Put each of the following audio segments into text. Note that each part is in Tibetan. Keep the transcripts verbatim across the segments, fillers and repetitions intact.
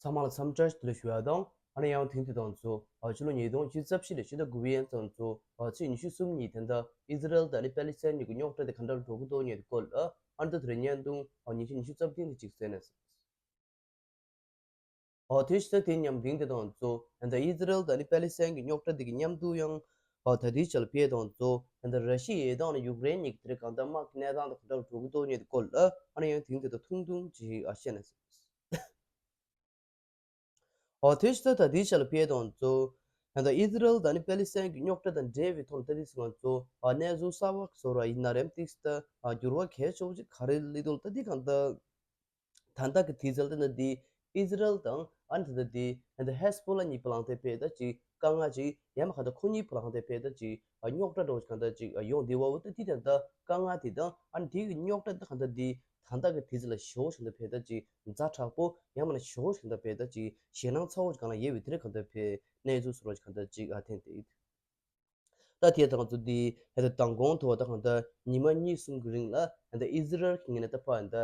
ཚང་མ་ལ་འཚམས་འདྲི་བཀྲ་ཤིས་བདེ་ལེགས་ཞུ་ཡ་དང་། ཨ་ནི་ཡང་ཐེངས་འདི་དང་གཙོ་ཕྱི་ལོ་ཉིས་སྟོང་ཉི་ཤུ་རྩ་བཞི་ལོའི་ཕྱི་ཟླ་དགུ་པའི་ཡན་དང་གཙོ་ཚེས་ཉི་ཤུ་གསུམ་ཉིན་དེ་འདྲ་ཨི་ཟི་རལ་དང་ཨ་ནི་པེ་ལི་སི་ཐན་གཉིས་ཀྱི་རྙོག་དྲ་དེ་ག་འདྲ་འགྲོ་གི་འདུག་ཉེ་དུ་སྐོར་ལ་ཨ་ནི་ད་དེ་རིང་བརྙན་ཐུང་ཉིན་ཤས་ཉི་ཤུ་རྩ་བདུན་དེ་གཅིག་གསན་ནས། ཨོ་དེ་ཕྱི་ཟླ་དེ་མཉམ་རིང་དེ་དང་གཙོ་ཨ་ནི་ཨི་ཟི་རལ་དང་ཨ་ནི་པེ་ལི་སི་ཐན་གྱི་རྙོག་དྲ་དེ་གི་མཉམ་དུ་ཡང་ཨོ་ད་དེའི་ཆ་ལ་ཕེ་དང་གཙོ་ཨ་ནི་ར་ཤི་ཡའི་དང་ཨ་ནི་ཡུཀ་རེན་གཉིས་ཀྱི་དེ་རིང་གང་ལྟར་དམག་གི་གནས་སྟངས་དེ་ག་འདྲ་འགྲོ་གི་འདུག་ཉེ་དུ་སྐོར་ལ་ཨ་ནི་ཡང་ཐེངས་འདི་དང་ཐུང་ཐུང་ཅིག་ཨ་བཤད་ནས། ཨོ་དེ་ཕྱི་ཟླ་ད་དེའི་ཆ་ལ་ཕེ་དང་གཙོ་ཨ་ནི་ཨི་ཟི་རལ་དང་ཨ་ནི་པེ་ལི་སི་ཐན་གྱི་རྙོག་དྲ་དང་འབྲེལ་བའི་ཐོག་ནས་ད་དེ་ཚོ་ང་ཚོ་ཨ་གནས་ཚུལ་གསར་པ་བཟོ་ར་ཡིན་ན་རེམ་ཏིག་ཙམ་ཨ་འགྱུར་བ་གལ་ཆེ་བོ་ཅིག་ག་རེ་སླེབས་འདུག་ད་དེ་གང་ལྟར། ད་ལྟ་གི་དུས་ཚོད་ལ་ད་འདི་ཨི་ཟི་རལ་དང་ཨ་ནི་ད་ལྟ་འདི་ད་ལྟ་ཧེ་སི་བྷོ་ལ་གཉིས་བར་ལ་དེ་ཕེ་ད་ཅིག་དཀའ་ངལ་ཅིག་ཡང་མ་ག་ད་ཁོ་གཉིས་བར་ལ་ད་ཕེ་ད་ཅིག་རྙོག་དྲ་འདྲ་བོ་ཅིག་ག་ད་ཅིག་ཡོང་བསྡད་པ་འོ་ད་དེ་ད་ལྟ་དཀའ་ངལ་དེ་དང་ཨ་ནི་དེ་གི་རྙོག་དྲ་ད་ག་ད་འདི་ད་ལྟ་གི་དུས་ཚོད་ལ་ཞེ་པོ་ཅིག་ད་ཕེ་ད་ཅིག་ཛ་དྲག་པོ་ཡང་མ་ན་ཞེ་པོ་ཅིག་ད་ཕེ་ད་ཅིག་ཞེད་སྣང་ཚ་བོ་ཅིག་གང་ལ་ཡོད་པའི་དེ་རིང་ག་ད་ཕེ་གནས་ཚུལ་བཟོ་འདྲ་ཅིག་ག་ད་ཅིག་ཨ་ཐེངས་དེ། ད་དེ་དང་ཚོ་འདི་ཧེ་ད་མདང་དགོང་དུ་བ་ད་གང་ལྟར་ཉི་མ་གཉིས་གསུམ་གྱི་རིང་ལ་ཧེ་ད་ཨི་ཟི་རལ་གྱི་ངོས་ནས་ད་ཕར་ཧེ་ད་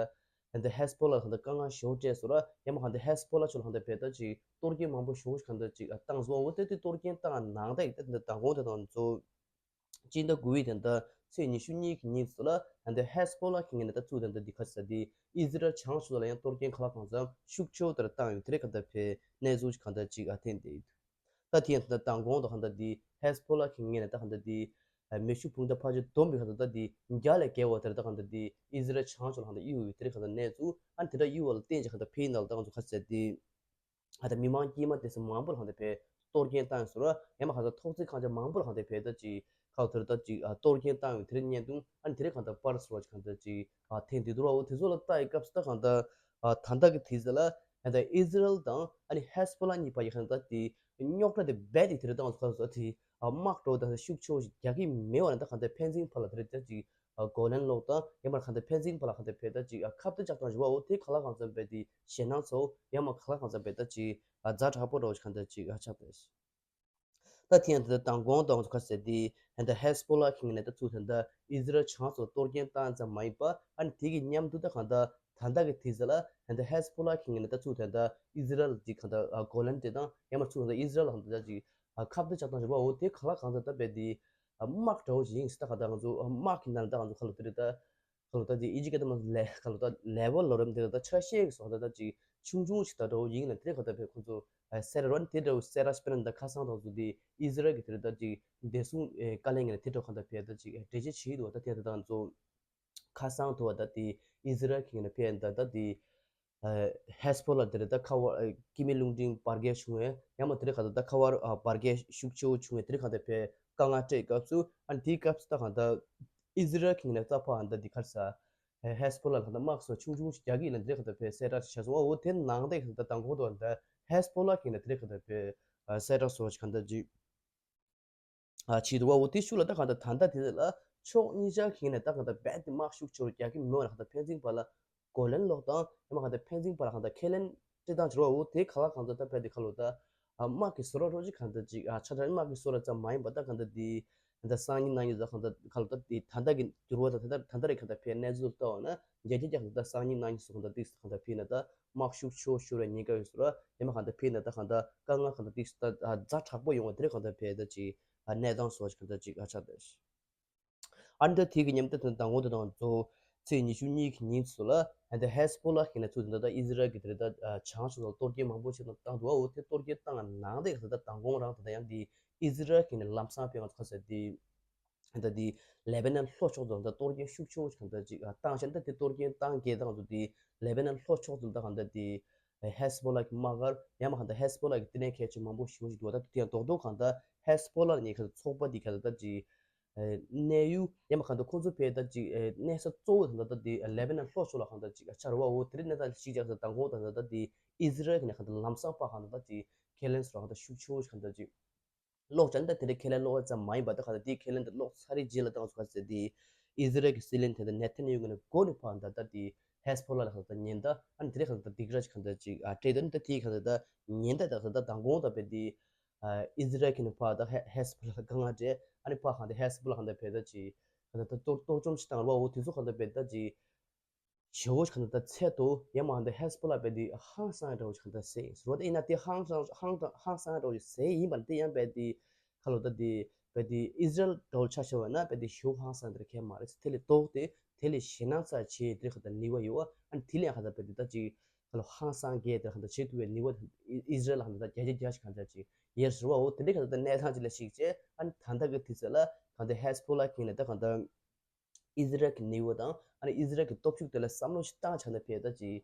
ཧེ་ད་ཧེ་སི་བྷོ་ལ་ཧེ་ད་དཀའ་ངལ་ཞེ་པོ་སྤྲད་སོང་ར། ཡང་མ་ཧེ་ད་ཧེ་སི་བྷོ་ལ་ཕྱོགས་ལ་ཧེ་ད་ཕེ་ད་ཅིག་གཏོར་སྐྱོན་མང་པོ་ཞེ་པོ་ཞིག་ཧེ་ད་ཅིག་བཏང་སོང་བ་འོ་དེ་དེ་གཏོར་སྐྱོན་བཏང་ནང་ད་ཡིག་ད་ཧེ་ད་མདང་དགོང་དེ་དང་ཚོ་སྤྱི་ཟླ་དགུ་པའི་ད་ད་ཚེས་ཉི་ཤུ་གཉིས་ཀྱི་ཉིན་ཚོ་ལ་ཧེ་ད་ཧེ་སི་བྷོ་ལ་གྱི་ངོས་ནས་ད་ཚུར་ད་ད་འདི་ཁ་ས་འདི་ཨི་ཟི་རལ་བྱང་ཕྱོགས་ལ་ཡང་གཏོར་སྐྱོན་ག་ལ་གང་འཚམ་ཤུགས་ཆེ་བོ་ད་བཏང་ཡོད་དེ་རེད་ཁ་ད་ཕེ་གནས་ཚུལ་ཞིག་ཧེ་ད་ཅིག་ཨ་ཐེངས་དེ། ད་དེ་ཡང་ད་མདང་དགོང་དུ་ཧ་ད་དེ་ཧེ་སི་བྷོ་ལ་གི་ངོས་ནས་ད་ཧ་ད་དེ་མེ་ཤུགས་འཕུར་མདའ་ཕར་ཕྱོགས་བསྡོམས་པའི་ཧ་ད་ད་དེ་བརྒྱ་ལས་བརྒལ་བ་དེར་ད་ཧ་ད་དེ་ཨི་ཟི་རལ་བྱང་ཕྱོགས་ལ་ཧ་ད་གཡུག་ཡོད་དེ་རེད་ཁ་ད་གནས་ཚུལ་ཨ་ནི་དེ་འདྲ་གཡུག་བ་ལ་བརྟེན་ཅིག་ཧ་ད་ཕེ་ཡིན་ནའང་ད་ང་ཚོ་ཁ་ཟེར་དེ་ཧ་ད་མི་མང་དཀྱུས་མ་དེ་ཚོ་མང་པོ་ལ་ཧ་ད་ཕེ་གཏོར་སྐྱོན་བཏང་ཡོད་སོང་ར། ཡང་མ་ཧ་ད་ཐོག་བརྩེགས་ཁང་ཆ་མང་པོ་ལ་ཧ་ད་ཕེ་ད་ཅིག་ཁ་དེར་ད་ཅིག་ཨ་གཏོར་སྐྱོན་བཏང་ཡོད་དེ་རེད་བརྙན་ཐུང་ཨ་ནི་དེ་རེད་ཁ་ད་པར་སོ་ཅིག་ཧ་ད་ཅིག་ཨ་ཐེངས་དེ་འདུག་ར། འོ་དེ་ཚོ་ལ་ལྟ་ཡི་སྐབས་སུ་ད་ཧ་ད་ཨ་ད་ལྟ་གི་དུས་ཚོད་ལ་ཧ་ད་ཨི་ཟི་རལ་དང་ཨ་ནི་ཧེ་སི་བྷོ་ལ་གཉིས་བར་གྱི་ཧ་ད་དེ་རྙོག་དྲ་དེ་རྦད་དེ་དེ་རིང་ད་ང་ཚོ་ཁ་སོ་དེ་དམག་འགྲོ་དང་ཤུགས་ཆེ་བོ་ཞིག་རྒྱག་གི་མེད་པ་ནི་ད་གང་ལྟར་ཕན་ཚུན་བར་ལ་དེ་རིང་ད་ཅིག་གོ་ལན་སློག་དང་ཡང་མ་གང་ལྟར་ཕན་ཚུན་བར་ལ་གང་ལྟར་བེད་ད་ཅིག་ཁ་གཏད་གཅོག་སྟངས་ཞུ་བ་འོ་དེ་ག་ལ་གང་འཚམ་རྦད་དེ་ཞེད་སྣང་ཚ་བོ་ཡང་མ་ག་ལ་གང་འཚམ་རྦད་ད་ཅིག་ཛ་དྲག་པོ་འགྲོ་ཞིག་གང་ལྟར་ཅིག་ཆགས་ཏེ། ད་དེ་ཡང་དེ་ལྟར་མདང་དགོང་དང་ཚོ་ཁ་ཟེར་དེ་ཧན་ད་ཧེ་སི་བྷོ་ལ་གི་ངོས་ནས་ད་ཚུར་ད་ལྟ་ཨི་ཟི་རལ་བྱང་སོགས་གཏོར་སྐྱོན་བཏང་ཙམ་མ་ཡིན་པ་ཨ་ནི་དེ་གི་མཉམ་དུ་ད་གང་ལྟར་ད་ལྟ་གི་དུས་ཚོད་ལ་ཧན་ད་ཧེ་སི་བྷོ་ལ་གི་ངོས་ནས་ད་ཚུར་ད་ལྟ་ཨི་ཟི་རལ་གྱི་གང་ལྟར་གོ་ལན་དེ་དང་ཡང་མ་ཚུར་ད་ལྟ་ཨི་ཟི་རལ་ལ་གང་ལྟར་ཅིག་ཁ་གཏད་གཅོག་སྟངས་ཞུ་བ་འོ་དེ་ག་ལ་གང་ལྟར་ད་རྦད་དེ་དམག་འདྲ་བོ་ཞིག་ཡིན་སྲིད། ད་གང་ལྟར་ང་ཚོ་དམག་གི་ནང་ལ་ད་ང་ཚོ་ཁ་ལོ་དེ་རེད་ད། ཁ་ལོ་ད་དེ་ཨི་ཇི་སྐད་དུ་མ་ལེ་ཁ་ལོ་ད་ལེ་ཝལ་ལོ་རམ་དེ་ལ་ད་ཆ་ཤས་ཀྱི་སོགས་ད་ད་ཅིག་ཆུང་ཆུང་ཞིག་ད་འདྲ་བོ་ཡིན་ན་དེ་རེད་ག་ད་ཕེ་ཁོ་ཚོ་སེ་ར་རོན་དེ་འདྲ་བོ་སེ་ར་སྤེ་ར་ད་ཁ་སང་དང་ཚོ་དེ་ཨི་ཟི་རལ་གི་དེ་རེད་ད་ཅིག་བདེ་སྲུང་བཀའ་བློན་ངོས་ནས་དེ་འདྲ་གང་ད་ཕེ་ད་ཅིག་འགྲེལ་བརྗོད་བྱེད་ཀྱི་འདུག་ད་དེ་ད་ད་ང་ཚོ་ཁ་སང་དུ་བ་ད་དེ་ཨི་ཟི་རལ་གི་ངོས་ནས་ཕེ་ད་ད་དེ་ཧེ་སི་བྷོ་ལ་དེ་རེད་ད་ཁ་བ་ཀི་མི་རླུང་འཕྲིན་འབར་གས་བྱུང་བས་ཡང་མ་དེ་རེད་ག་ད་ད་ཁ་བར་འབར་གས་ཤུགས་ཆེ་བོ་བྱུང་བས་དེ་རེད་ག་ད་ཕེ་དཀའ་ངལ་སྤྲད་སྐབས་སུ་ཨ་ནི་དེའི་སྐབས་སུ་ད་གང་ད་ཨི་ཟི་རལ་གི་ངོས་ནས་ད་ཕ་ཨ་ད་དེ་གར་ས། ཧེ་སི་བྷོ་ལ་ལ་ད་དམག་སོགས་ཆུང་ཆུང་ཞིག་རྒྱག་གི་ཡིན་ན་དེ་རེད་ག་ད་ཕེ་གསལ་བསྒྲགས་ཤིག་བྱས་སོང་བ། འོ་དེ་ནང་དེ་ག་ད་མདང་དགོང་དུ་ད་ཧེ་སི་བྷོ་ལ་གི་ཡིན་ན་དེ་རེད་ག་ད་ཕེ་གསལ་བསྒྲགས་སོགས་ཤིག་ག་ད་ཅིག་བྱས་འདུག་བ། འོ་དེ་ཤུགས་ལ་ད་ག་ད་ད་ལྟ་དེ་ལ་ཕྱོགས་གཉིས་ཆ་གི་ཡིན་ན་ད་ག་ད་རྦད་དེ་དམག་ཤུགས་ཆེ་བོ་རྒྱག་གི་མེད་པ་ལ་ག་ད་ཕན་ཚུན་བར་ལ་གོ་ལན་སློག་དང་ཡང་མ་ག་ད་ཕན་ཚུན་བར་ལ་ག་ད་ཁས་ལེན་སྤྲད་སྟངས་བྱས་རོགས། འོ་དེ་ག་ལ་གང་ད་ད་རྦད་དེ་ཁ་ལོ་ད། དམག་གི་བཟོ་གྲྭ་རོགས་ཅིག་གང་ལྟར་ཅིག་ཆ་ཚང་དམག་གི་བཟོ་གྲྭ་ཙམ་མ་ཡིན་པ་ད་གང་ལྟར་དེ་ད་སང་ཉིན་གནངས་ཉིན་ད་གང་ལྟར་གང་ལྟར་དེ་ད་ལྟ་གི་འགྱུར་བ་དང་ད་ལྟ་ད་ལྟ་རེ་གང་ལྟར་ཕེ་གནས་ཚུལ་ལྟ་བ་ན་རྒྱ་ཆེ་རྒྱ་གང་ལྟར་སང་ཉིན་གནངས་ཉིན་སུ་གང་ལྟར་ཏིག་གང་ལྟར་ཕེ་ན་ད་དམག་ཤུགས་ཆེ་བོ་ཤོར་བའི་ཉེན་ཁ་ཡོད་ཟེར་ར། ཡང་མ་གང་ལྟར་ཕེ་ན་ད་གང་ལྟར་དཀའ་ངལ་གང་ལྟར་ཏིག་ད་ཛ་དྲག་པོ་ཡོང་བ་དེ་རེད་གང་ལྟར་ཕེ་ད་ཅིག་གནས་སྟངས་སོགས་ཅིག་གང་ལྟར་ཅིག་ཨ་ཆགས་ད། ཨ་ནི་ད་དེ་གི་མཉམ་དུ་ད་མདང་དགོང་དུ་དང་གཙོ་བོ་ཚེས་ཉི་ཤུ་གཉིས་ཀྱི་ཉིན་ཚོ་ལ་ཨ་ནི་ད་ཧེ་སི་བྷོ་ལ་གི་ནས་ཚུར་ད་ད་ཨི་ཟི་རལ་གི་དེ་རེད་ད་བྱང་ཕྱོགས་ལ་གཏོར་སྐྱོན་མང་པོ་ཞིག་བཏང་འདུག་བ། འོ་དེ་གཏོར་སྐྱོན་བཏང་ནང་དེ་ད་ད་མདང་དགོང་རང་ད་ད་ཡང་དེ་ཨི་ཟི་རལ་གི་ནས་ལམ་སང་ཕེ་ང་ཚོ་ཁ་ཟེར་དེ་ད་དེ་ལེ་བྷ་ནན་ལྷོ་ཕྱོགས་དུ་ད་གཏོར་སྐྱོན་ཤུགས་ཆེ་བོ་ཞིག་ད་ཅིག་བཏང་ཤག་ད་དེ་གཏོར་སྐྱོན་བཏང་གི་ད་ང་ཚོ་དེ་ལེ་བྷ་ནན་ལྷོ་ཕྱོགས་དུ་ད་གང་ད་དེ་ཧེ་སི་བྷོ་ལ་གི་དམག་སྒར་ཡང་མ་གང་ད་ཧེ་སི་བྷོ་ལ་གི་ལྟེ་གནས་གལ་ཆེ་མང་པོ་ཞིག་འདུག་བ། ད་དེ་ཡང་རྡོག་རྡོག་གང་ད་ཧེ་སི་བྷོ་ལ་ནས་གང་ད་ཚོགས་པ་དེ་གང་ད་ད་ཅིག་གནས་ཡུལ་ཡང་མ་གང་ལྟར་ཁོང་ཚོ་ཕེ་ད་ཅིག་གནས་ས་གཙོ་བོ་དང་ད་ལྟ་དེ་ལེ་བྷ་ནན་ལྷོ་ཕྱོགས་ལ་གང་ལྟར་ཅིག་ཆགས་རེད་བ། འོ་དེ་རིང་གནས་སྟངས་ཤིག་ཅག་ད་མདང་དགོང་དང་ད་ལྟ་དེ་ཨི་ཟི་རལ་གི་ནས་གང་ལྟར་ལམ་སང་ཕར་གང་ལྟར་ད་ཅིག་ཁས་ལེན་སོགས་གང་ལྟར་ཤུགས་ཆེ་བོ་ཞིག་གང་ལྟར་ཅིག་སློག་ཅན་ད་དེ་འདྲའི་ཁས་ལེན་སློག་ཡ་ཙམ་མ་ཡིན་པ་ད་གང་ལྟར་དེའི་ཁས་ལེན་དེ་སློག་ཚར་རེད་རྗེས་ལ་ད་ང་ཚོ་ག་ཚོད་དེ་ཨི་ཟི་རལ་གི་སྲིད་བློན་དེ་ད་ནེ་ཐན་ཡ་ཧུ་གི་ནས་འགོ་ནས་ཕར་ད་ལྟ་དེ་ཧེ་སི་བྷོ་ལ་ལ་གང་ལྟར་ཉེན་བརྡ་ཨ་ནི་དེ་རིང་གང་ལྟར་སྡིགས་ར་ཞིག་གང་ལྟར་ཅིག་སྤྲད་དོན་ད་དེའི་གང་ལྟར་ད་ཉེན་བརྡ་ད་གང་ལྟར་མདང་དགོང་ད་ཕེ་དེ། ཨི་ཟི་རལ་གྱི་ནས་ཕར་ད་ཧེ་ཧེ་སི་བྷོ་ལ་དཀའ་ངལ་སྤྲད། ཨ་ནི་ཕར་གང་ལྟར་ཧེ་སི་བྷོ་ལ་གང་ལྟར་ཕེ་ད་ཅིག་གང་ལྟར་ད་གཏོར་གཏོར་བཅོམ་ཞིག་བཏང་ར་བ། འོ་དེ་ཚོ་གང་ལྟར་ཕེ་ད་ཅིག་ ཞེ་པོ་ཅིག་གང་ལྟར་ད་ཚད་དུ་ཡང་མ་འདི་ཧེ་སི་པོ་ལ་རྦད་དེ་ཧང་སང་འདྲ་བོ་ཅིག་གང་ལྟར་ཟེར་ཡིན་ཟེར་བ། དེ་ཡིན་ན་དེ་ཧང་སང་ཧང་ཧང་སང་འདྲ་བོ་ཅིག་ཟེར་ཡིན་པ་ལ་དེ་ཡང་རྦད་དེ་ཁ་ལོ་ད་དེ་རྦད་དེ་ཨི་ཟི་རལ་འདྲ་བོ་ཆ་བཞག་པ་ན་རྦད་དེ་ཞེ་པོ་ཧང་སང་འདྲ་གང་ཡང་མ་རེད། དེ་ལས་ལྡོག་སྟེ་དེ་ལས་ཞེད་སྣང་ཙམ་བྱེད་དེ་གང་ལྟར་ནུས་པ་ཡོད་པ། ཨ་ནི་དེ་ལས་ཡང་གང་ལྟར་རྦད་དེ་ད་ཅིག་ཁ་ལོ་ཧང་སང་གི་དེ་གང་ལྟར་བྱེད་ཐུབ་པའི་ནུས་པ་ཨི་ཟི་རལ་ལ་གང་ལྟར་ད་བརྒྱ་ཆ་བརྒྱ་ཞིག་གང་ལྟར་ཅིག་ཡོད་ཟེར་བ། འོ་དེ་འདྲའི་གང་ལྟར་ད་གནས་སྟངས་ཅིག་ལ་གཞིགས་བྱས། ཨ་ནི་ད་ལྟ་གི་དུས་ཚོད་ལ་གང་ལྟར་ཧེ་སི་པོ་ལ་གིས་ནི་ད་གང་ལྟར་ཨི་ཟི་རལ་གྱི་ནུས་པ་དང་། ཨ་ནི་ཨི་ཟི་རལ་གྱི་སྟོབས་ཤུགས་དེ་ལ་བསམ་བློ་ཞིག་བཏང་བྱས་ན་ཕེ་ད་ཅིག་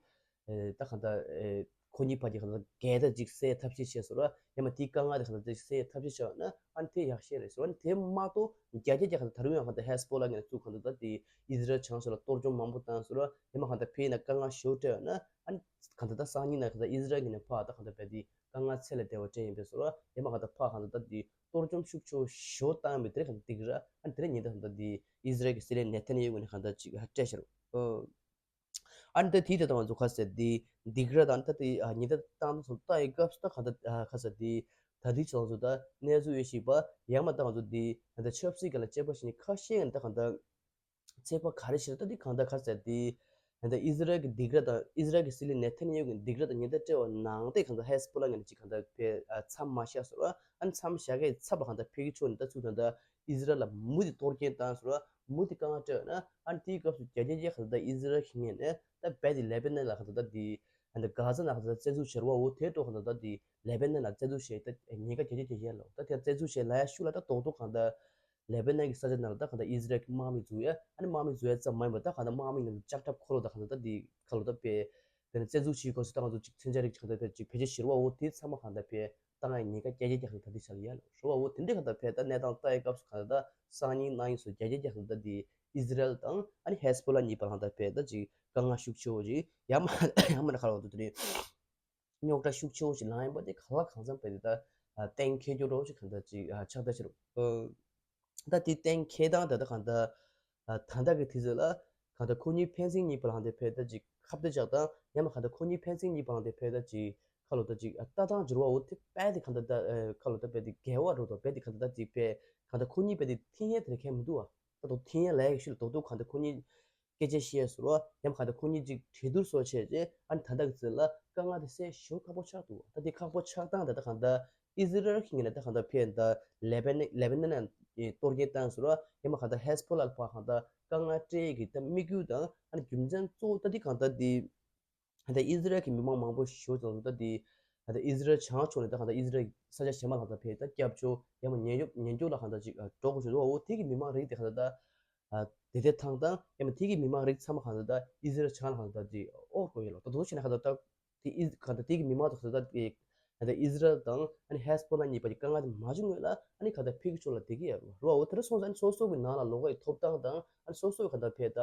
ཨེ་ད་གང་ལྟར་ཨེ་ཁོ་གཉིས་བར་གྱི་གང་ལྟར་འགལ་ཟླ་ཅིག་སེལ་ཐབས་ཤེས་བྱས་ཟེར་བ། ཡང་མ་དེའི་དཀའ་ངལ་དེ་གང་ལྟར་ཅིག་སེལ་ཐབས་ཤེས་བྱས་ན་ཨ་ནི་དེ་ཡག་ཤོས་རེད་ཟེར་བ། ཨ་ནི་དེ་མ་གཏོགས་རྒྱ་རྒྱ་རྒྱ་གང་ལྟར་ད་རུང་ཡང་གང་ལྟར་ཧེ་སི་པོ་ལ་ངོས་ནས་ཚུར་གང་ལྟར་ད་དེ་ཨི་ཟི་རལ་བྱང་ཕྱོགས་ལ་གཏོར་བཅོམ་མང་པོ་བཏང་ཟེར་བ། ཡང་མ་གང་ལྟར་ཕེ་ཡིན་ན་དཀའ་ངལ་ཞེ་པོ་སྤྲད་ཡོད་ན་ཨ་ནི་གང་ལྟར་ད་སང་ཉིན་ན་གང་ལྟར་ཨི་ཟི་རལ་གྱི་ནས་ཕར་ད་གང་ལྟར་རྦད་དེ་དཀའ་ངལ་ཚད་ལས་འདས་པ་སྤྲད་ཡིན་པས་ཟེར་བ། ཡང་མ་གང་ལྟར་ཕར་གང་ལྟར་ད་དེ་གཏོར་བཅོམ་ཤུགས་ཆེ་བོ་ཞེ་པོ་བཏང་བའི་དེ་རིང་གང་ལྟར་འདི་གི་ར། ཨ་ནི་དེ་རིང་ཉིན་ད་གང་ལྟར་དེ་ཨི་ཟི་རལ་གྱི་སྲིད་བློན་ནེ་ཐན་ཡ་ཧུ་ནས་གང་ལྟར་ཅིག་ཧ་སྤྲད་ཤར། ཨོ། ཨ་ནི་ད་དེའི་ད་ང་ཚོ་ཁ་ཟེར་དེ་འདི་གི་ར་དང་ད་དེ་ཉིན་ད་བཏང་ཚོ་ལྟ་ཡི་སྐབས་སུ་ད་གང་ལྟར་ཁ་ཟེར་དེ་ད་དེ་ཚོ་ང་ཚོ་ད་གནས་ཚུལ་ཡོད་ཤིག་པ། ཡང་མ་ད་ང་ཚོ་དེ་ད་ཆབ་སྲིད་སྒང་ལ་དཔྱད་པ་བྱེད་མཁན་ཁ་ཤས་ཀྱིས་ད་གང་ལྟར་ཚོད་དཔག་ག་རེ་བྱེད་ད་དེ་གང་ལྟར་ཁ་ཟེར་དེ་ད་ཨི་ཟི་རལ་གྱི་འདི་གི་ར་དང་ཨི་ཟི་རལ་གྱི་སྲིད་བློན་ནེ་ཐན་ཡ་ཧུ་གི་འདི་གི་ར་དང་ཉིན་ད་སྤྲད་པ་ནང་དེ་གང་ལྟར་ཧེ་སི་པོ་ལ་ངོས་ནས་ཅིག་གང་ལྟར་ཕེ་མཚམས་མ་བཞག་ཟེར་བ། ཨ་ནི་མཚམས་བཞག་གི་ཚབ་པ་གང་ལྟར་ཕེ་གི་ཕྱོགས་ནས་ད་ཚུར་ད་ལྟ་ཨི་ཟི་རལ་ལ་མུ་མཐུད་གཏོར་སྐྱོན་བཏང་ཟེར་བ། མུ་མཐུད་དཀའ་ངལ་སྤྲད་ཡོད་ན་ཨ་ནི་དེའི་སྐབས་སུ་རྒྱ་རྒྱ་རྒྱ་གང་ལྟར་ཨི་ཟི་རལ་གྱི་ངོས་ནས་ད་རྦད་དེ་ལེ་བྷ་ནན་ལ་གང་ལྟར་ད་དེ་ད་གྷ་ཟ་ནང་གང་ལྟར་བཙན་འཛུལ་བྱས་རེད་བ། འོ་དེའི་ཐོག་གང་ལྟར་ད་དེ་ལེ་བྷ་ནན་ལ་བཙན་འཛུལ་བྱས་ད་ཉེན་ཁ་རྒྱ་རྒྱ་རྒྱ་ཡོད་ལ། ད་དེ་བཙན་འཛུལ་བྱས་ལ་ཡ་ཤུགས་ལ་ད་རྡོག་རྡོག་གང་ལྟར་ལེ་བྷ་ནན་གྱི་ས་ཆ་ནང་ལ་ད་གང་ལྟར་ཨི་ཟི་རལ་གྱི་དམག་མི་འཛུལ་ཡ། ཨ་ནི་དམག་མི་འཛུལ་ཡ་ཙམ་མ་ཡིན་པར་ད་གང་ལྟར་དམག་མི་ནང་ལ་ལྕགས་ཁྲབ་འཁོར་ལོ་ད་གང་ལྟར་ད་དེ་ཁ་ལོ་ད་དཔེ་དེ་ནས་བཙན་འཛུལ་བྱེད་དགོས་ཟེར་ད་ང་ཚོ་ཅིག་མཚོན་ཆ་རིགས་གང་ལྟར་ད་ཅིག་བེད་སྤྱོད་བྱེད་རེད་བ། འོ་དེ་ཚང་མ་གང་ལྟར་དཔེ་བཏང་ཡ་ཉེན་ཁ་རྒྱ་རྒྱ་རྒྱ་གང་ལྟར་ད་དེ་ཆགས་ཡ་ལ་རེད་བ། འོ་དེ་འདྲའི་གང་ལྟར་དཔེ་ད་གནས་སྟངས་ལྟ་ཡའི་སྐབས་སུ་གང་ལྟར་ད་སང་ཉིན་གནངས་ཉིན་སོགས་རྒྱ་རྒྱ་རྒྱ་གང་ལྟར་ད་དེ་ཨི་ཟི་རལ་དང་ཨ་ནི་ཧེ་སི་པོ་ལ་གཉིས་བར་གང་ལྟར་དཔེ་ད་ཅིག་དཀའ་ངལ་ཤུགས་ཆེ་བོ་ཅིག་ཡང་མ་ཡང་མ་ན་ཁ་ལོ་ད་དེ་རེད། རྙོག་དྲ་ཤུགས་ཆེ་བོ་ཞིག་ལངས་ཡིན་པ་དེ་གང་ལ་གང་འཚམ་དཔེ་དེ་ད་གཏན་འཁེལ་རྒྱུ་འདྲ་བོ་ཞིག་གང་ལྟར་ཅིག་ཆགས་ད་ཕྱིར། ད་དེ་གཏན་འཁེལ་སྟངས་ད་ལྟ་གང་ལྟར་ད་ལྟ་གི་དུས་ཚོད་ལ་གང་ལྟར་ཁོ་གཉིས་ཕན་ཚུན་གཉིས་བར་ལ་དེ་དཔེ་ད་ཅིག་ཁ་གཏད་བཅག་སྟངས། ཡང་མ་གང་ལྟར་ཁོ་གཉིས་ཕན་ཚུན་གཉིས་བར་ལ་དེ་དཔེ་ད་ཅིག་ཁ་ལོ་ད་ཅིག་ལྟ་སྟངས་འགྱུར་བ་འོ་དེ་དཔེ་དེ་གང་ལྟར་ད་ཁ་ལོ་ད་དཔེ་དེ་འགལ་བ་རུ་དོ་དཔེ་དེ་གང་ལྟར་ད་ཅིག་དཔེ་གང་ལྟར་ཁོ་གཉིས་དཔེ་དེ་འཐེན་ཡས་དེ་རེ་ཁས་མི་འདུག་བ། ད་དུང་འཐེན་ཡས་ལ་ཡ་གི་ཤུལ་ལ་རྡོག་རྡོག་གང་ལྟར་ཁོ་གཉིས་སྐད་ཆ་བཤད་ཟེར་བ། ཡང་གང་ལྟར་ཁོ་གཉིས་ཅིག་གྲོས་བསྡུར་སོགས་བྱས་རྗེས་ཨ་ནི་ད་ལྟ་གི་ཚེ་ལ་དཀའ་ངལ་དེ་སེལ་ཞེ་པོ་ཁག་པོ་ཆགས་འདུག་ད་དེ་ཁག་པོ་ཆགས་སྟངས་ད་ལྟ་གང་ལྟར་ཨི་ཟི་རལ་གྱི་ངོས་ནས་ད་གང་ལྟར་ཕེ་ད་ལེ་བྷ་ནན་ལེ་བྷ་ནན་ནས་གཏོར་སྐྱོན་བཏང་ཟེར་བ། ཡང་མ་གང་ལྟར་ཧེ་སི་པོ་ལ་ཕར་གང་ལྟར་དཀའ་ངལ་སྤྲད་ཀྱི་ད་དམིགས་ཡུལ་དང་ཨ་ནི་རྒྱུ་མཚན་གཙོ་བོ་ད་དེ་གང་ལྟར་དེ་ད་ལྟ་ཨི་ཟི་རལ་གྱི་མི་མང་མང་པོ་ཞེ་པོ་ཙམ་ད་དེ་ད་ལྟ་ཨི་ཟི་རལ་བྱང་ཕྱོགས་ནས་ད་གང་ལྟར་ཨི་ཟི་རལ་ས་ཆ་གཞན་མ་ལ་གང་ལྟར་ཕེ་ད་སྐྱབས་བཅོལ་ཡང་མ་ཉེན་གཡོག་ཉེན་སྐྱོབ་ལ་གང་ལྟར་ཅིག་འགྲོ་དགོས་བྱུང་འདུག་འོ་དེ་གི་མི་མང་རིགས་དེ་གང་ལྟར་ད། དེ་དེ་ཐང་དང་ཡང་མ་དེ་གི་མི་མང་རིགས་ཚང་མ་གང་ལྟར་ད་ཨི་ཟི་རལ་བྱང་ལ་གང་ལྟར་ད་ཅིག་ཨོ་དགོས་ཡོད་ལ། ད་དུ་ཞེ་ན་གང་ལྟར་ད་དེ་ཨི་གང་ལྟར་དེ་གི་མི་མང་ཚོ་གང་ལྟར་ད་དེ་གང་ལྟར་ཨི་ཟི་རལ་དང་ཨ་ནི་ཧེ་སི་པོ་ལ་གཉིས་བར་གྱི་དཀའ་ངལ་དེ་མ་བྱུང་ངོས་ལ་ཨ་ནི་གང་ལྟར་ཕེ་གི་ཕྱོགས་ལ་བསྡད་ཀྱི་ཡོད་རེད་བ། འོ་དེ་འདྲ་སོང་ཙང་ཨ་ནི་སོ་སོ་གི་ནང་ལ་ལོགས་ཀ་ཡི་ཐོབ་ཐང་དང་ཨ་ནི་སོ་སོ་གི་གང་ལྟར་ཕེ་ད་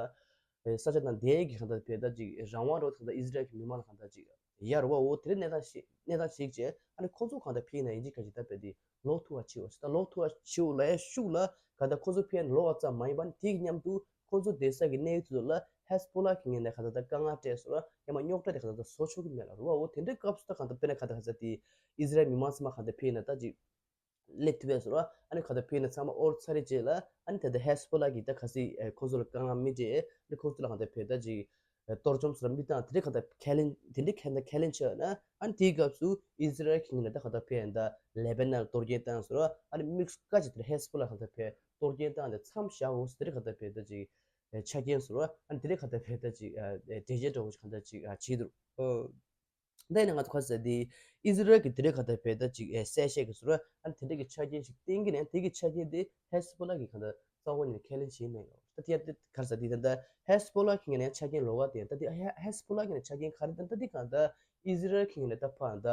ས་ཆ་ནང་བསྡད་ཀྱི་གང་ལྟར་ཕེ་ད་ཅིག་རང་དབང་འདྲ་བོ་གང་ལྟར་ཨི་ཟི་རལ་གྱི་མི་མང་ལ་གང་ལྟར་ཅིག་ཡར་བ། འོ་དེ་རིང་གནས་སྟངས་ཤིག་གནས་སྟངས་ཤིག་བྱས་ཨ་ནི་ཁོ་ཚོ་གང་ལྟར་ཕེ་ན་ཡིན་གཅིག་ག་གཅིག་ད་དཔེ་དེ་ལོག་ཐུབ་པ་བྱེད་འོ་ད་ལོག་ཐུབ་པ་བྱེད་འོ་ལ་ཡ་ཤུགས་ལ་གང་ལྟར་ཁོ་ཚོ་ཕེ་ན་ལོག་པ་ཙམ་མ་ཡིན་པ་ནི་དེ་གི་མཉམ་དུ་ཁོ་ཚོ་བསྡད་ས་གི་གནས་ཡུལ་དེ་ཚོ་ལ་ཧེ་སི་པོ་ལ་གི་ངོས་ནས་གང་ལྟར་ད་དཀའ་ངལ་སྤྲད་སོང་ལ་ཡང་མ་རྙོག་དྲ་དེ་གང་ལྟར་ད་བཟོ་ཆོག་གི་མེད་ལ་རུ་བ། འོ་དེ་འདྲའི་སྐབས་སུ་ད་གང་ལྟར་དཔེར་ན་གང་ལྟར་གང་ལྟར་དེ་ཨི་ཟི་རལ་མི་མང་ཚང་མ་གང་ལྟར་ཕེ་ན་ད་ཅིག་སླེབས་ཐུབ་པས་ཟེར་བ། ཨ་ནི་ག་ད་ཕེ་ན་ཚང་མ་ཨོར་ཚར་རེ་རྗེས་ལ་ཨ་ནི་ད་ལྟ་ཧེ་སི་པོ་ལ་གི་ད་ག་སི་ཁོ་ཚོ་ལ་དཀའ་ངལ་མི་སྤྲད། ཨ་ནི་ཁོ་ཚོ་ལ་ག་ད་ཕེ་ད་ཅིག་གཏོར་བཅོམ་ཟེར་མི་བཏང་། དེ་འདྲའི་ག་ད་ཁས་ལེན་དེ་འདྲའི་ཁས་ད་ཁས་ལེན་བྱས་ན་ཨ་ནི་དེའི་སྐབས་སུ་ཨི་ཟི་རལ་གྱི་ངོས་ནས་ད་ག་ད་ཕེ་ད་ལེ་བྷ་ནན་གཏོར་སྐྱོན་བཏང་ཟེར་བ། ཨ་ནི་དམིགས་སུ་བཀར་ཅིག་དེ་ཧེ་སི་པོ་ལ་ག་ད་ཕེ་གཏོར་སྐྱོན་བཏང་དེ་མཚམས་བཞག་འོ་ཟེར་དེ་འདྲའི་ག་ད་ཕེ་ད་ཅིག་ཆ་རྐྱེན་ཟེར་བ། ཨ་ནི་དེ་འདྲའི་ག་ད་ཕེ་ད་ཅིག་འགྲེལ་བཤད་འདྲ་བོ་ཞིག་ག་ད་ཅིག་བྱས་འདུག་ཨོ། འདི་ནི་ང་ཚོ་ཁ་ཟེར་དེ་ཨི་ཟི་རལ་གྱི་དེ་རིང་ག་ད་ཕེ་ད་ཅིག་ཨེ་གསལ་བཤད་ཀྱི་ཟུར་ཨ་ནི་དེ་འདྲ་གི་ཆ་རྐྱེན་ཞིག་བསྟན་གྱི་ནས་དེ་གི་ཆ་རྐྱེན་དེ་ཧེ་སི་པོ་ལ་གི་ག་ད་རྩ་བ་ནས་ཁས་ལེན་བྱས་མེད་ལ། ད་དེ་ཡང་དེ་ག་རེ་ཟེར་དེ་ད་ད་ཧེ་སི་པོ་ལ་གི་ངོས་ནས་ཆ་རྐྱེན་ལོགས་ཀ་དེ་ད་དེ་ཧེ་ཧེ་སི་པོ་ལ་གི་ནས་ཆ་རྐྱེན་ག་རེ་ད་ད་དེ་ག་ད་ཨི་ཟི་རལ་གི་ངོས་ནས་ད་ཕར་ད་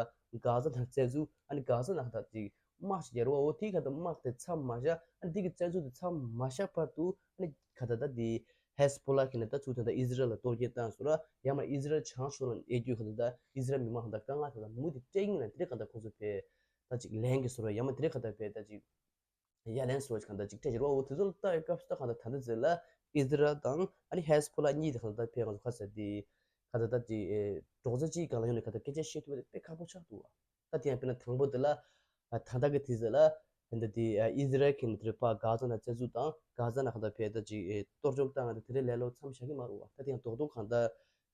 གྷ་ཟ་ནང་བཙན་འཛུལ་ཨ་ནི་གྷ་ཟ་ནང་ད་ཅིག་དམག་ཞིག་རྒྱག་རོགས། འོ་དེ་ག་ད་དམག་དེ་མཚམས་མ་བཞག་ཨ་ནི་དེ་གི་བཙན་འཛུལ་དེ་མཚམས་མ་བཞག་བར་དུ་ཨ་ནི་ག་ད་ད་དེ་ཧེ་སི་པོ་ལ་གི་ནས་ད་ཚུར་ད་ད་ཨི་ཟི་རལ་ལ་གཏོར་སྐྱོན་བཏང་ཟེར་ར། ཡང་མ་ཨི་ཟི་རལ་བྱང་ཕྱོགས་ལ་ཨེ་རྒྱུ་ག་ད་ད་ཨི་ཟི་རལ་མི་མང་ག་ད་དཀའ་ངལ་ད་ད་མུ་མཐུད་སྤྲད་ཀྱིན་ལ་དེ་རེ་ག་ད་ཁོ་ཚོ་ཕེ་ད་ཅིག་ལན་གི་ཟེར་ར། ཡང་མ་དེ་རེ་ག་ད་ཕེ་ད་ཅིག་ཡ་ལན་ཟེར་ར་ཅིག་ག་ད་ཅིག་སྤྲད་ཟེར་ར། འོ་དེ་ཚོ་ལ་ལྟ་བའི་སྐབས་སུ་ད་ག་ད་ད་ད་ཟེར་ལ་ཨི་ཟི་རལ་དང་ཨ་ནི་ཧེ་སི་པོ་ལ་གཉིས་དེ་ག་ད་ད་ཕེ་ང་ཚོ་ཁ་ཟེར་དེ་ག་ད་ད་ཅིག་ཨེ་རྡོག་རྩ་གཅིག་སྒང་ལ་ཡོང་ནས་ག་ད་སྐད་ཆ་བཤད་ཐུབ་པ་དེ་དཔེ་ཁག་པོ་ཆགས་འདུག་བ། ད་དེ་ཡང་དཔེར་ན་དང་པོ་དེ་ལ་ད་ལྟ་གི་དུས་ཚོད་ལ་ ད་ལྟ་དེ་ཨ་ཨི་ཟི་རལ་གྱི་ནས་དེ་རིང་ཕར་གྷ་ཛ་ནང་བཙན་འཛུལ་དང་གྷ་ཛ་ནང་གང་ལྟར་ཕར་ད་ཅིག་ཨེ་གཏོར་བཅོམ་བཏང་ཡ་དེ་དེ་རིང་ལས་སླ་པོ་མཚམས་བཞག་གི་མ་རེད་བ། ད་དེ་ཡང་རྡོག་རྡོག་གང་ལྟར་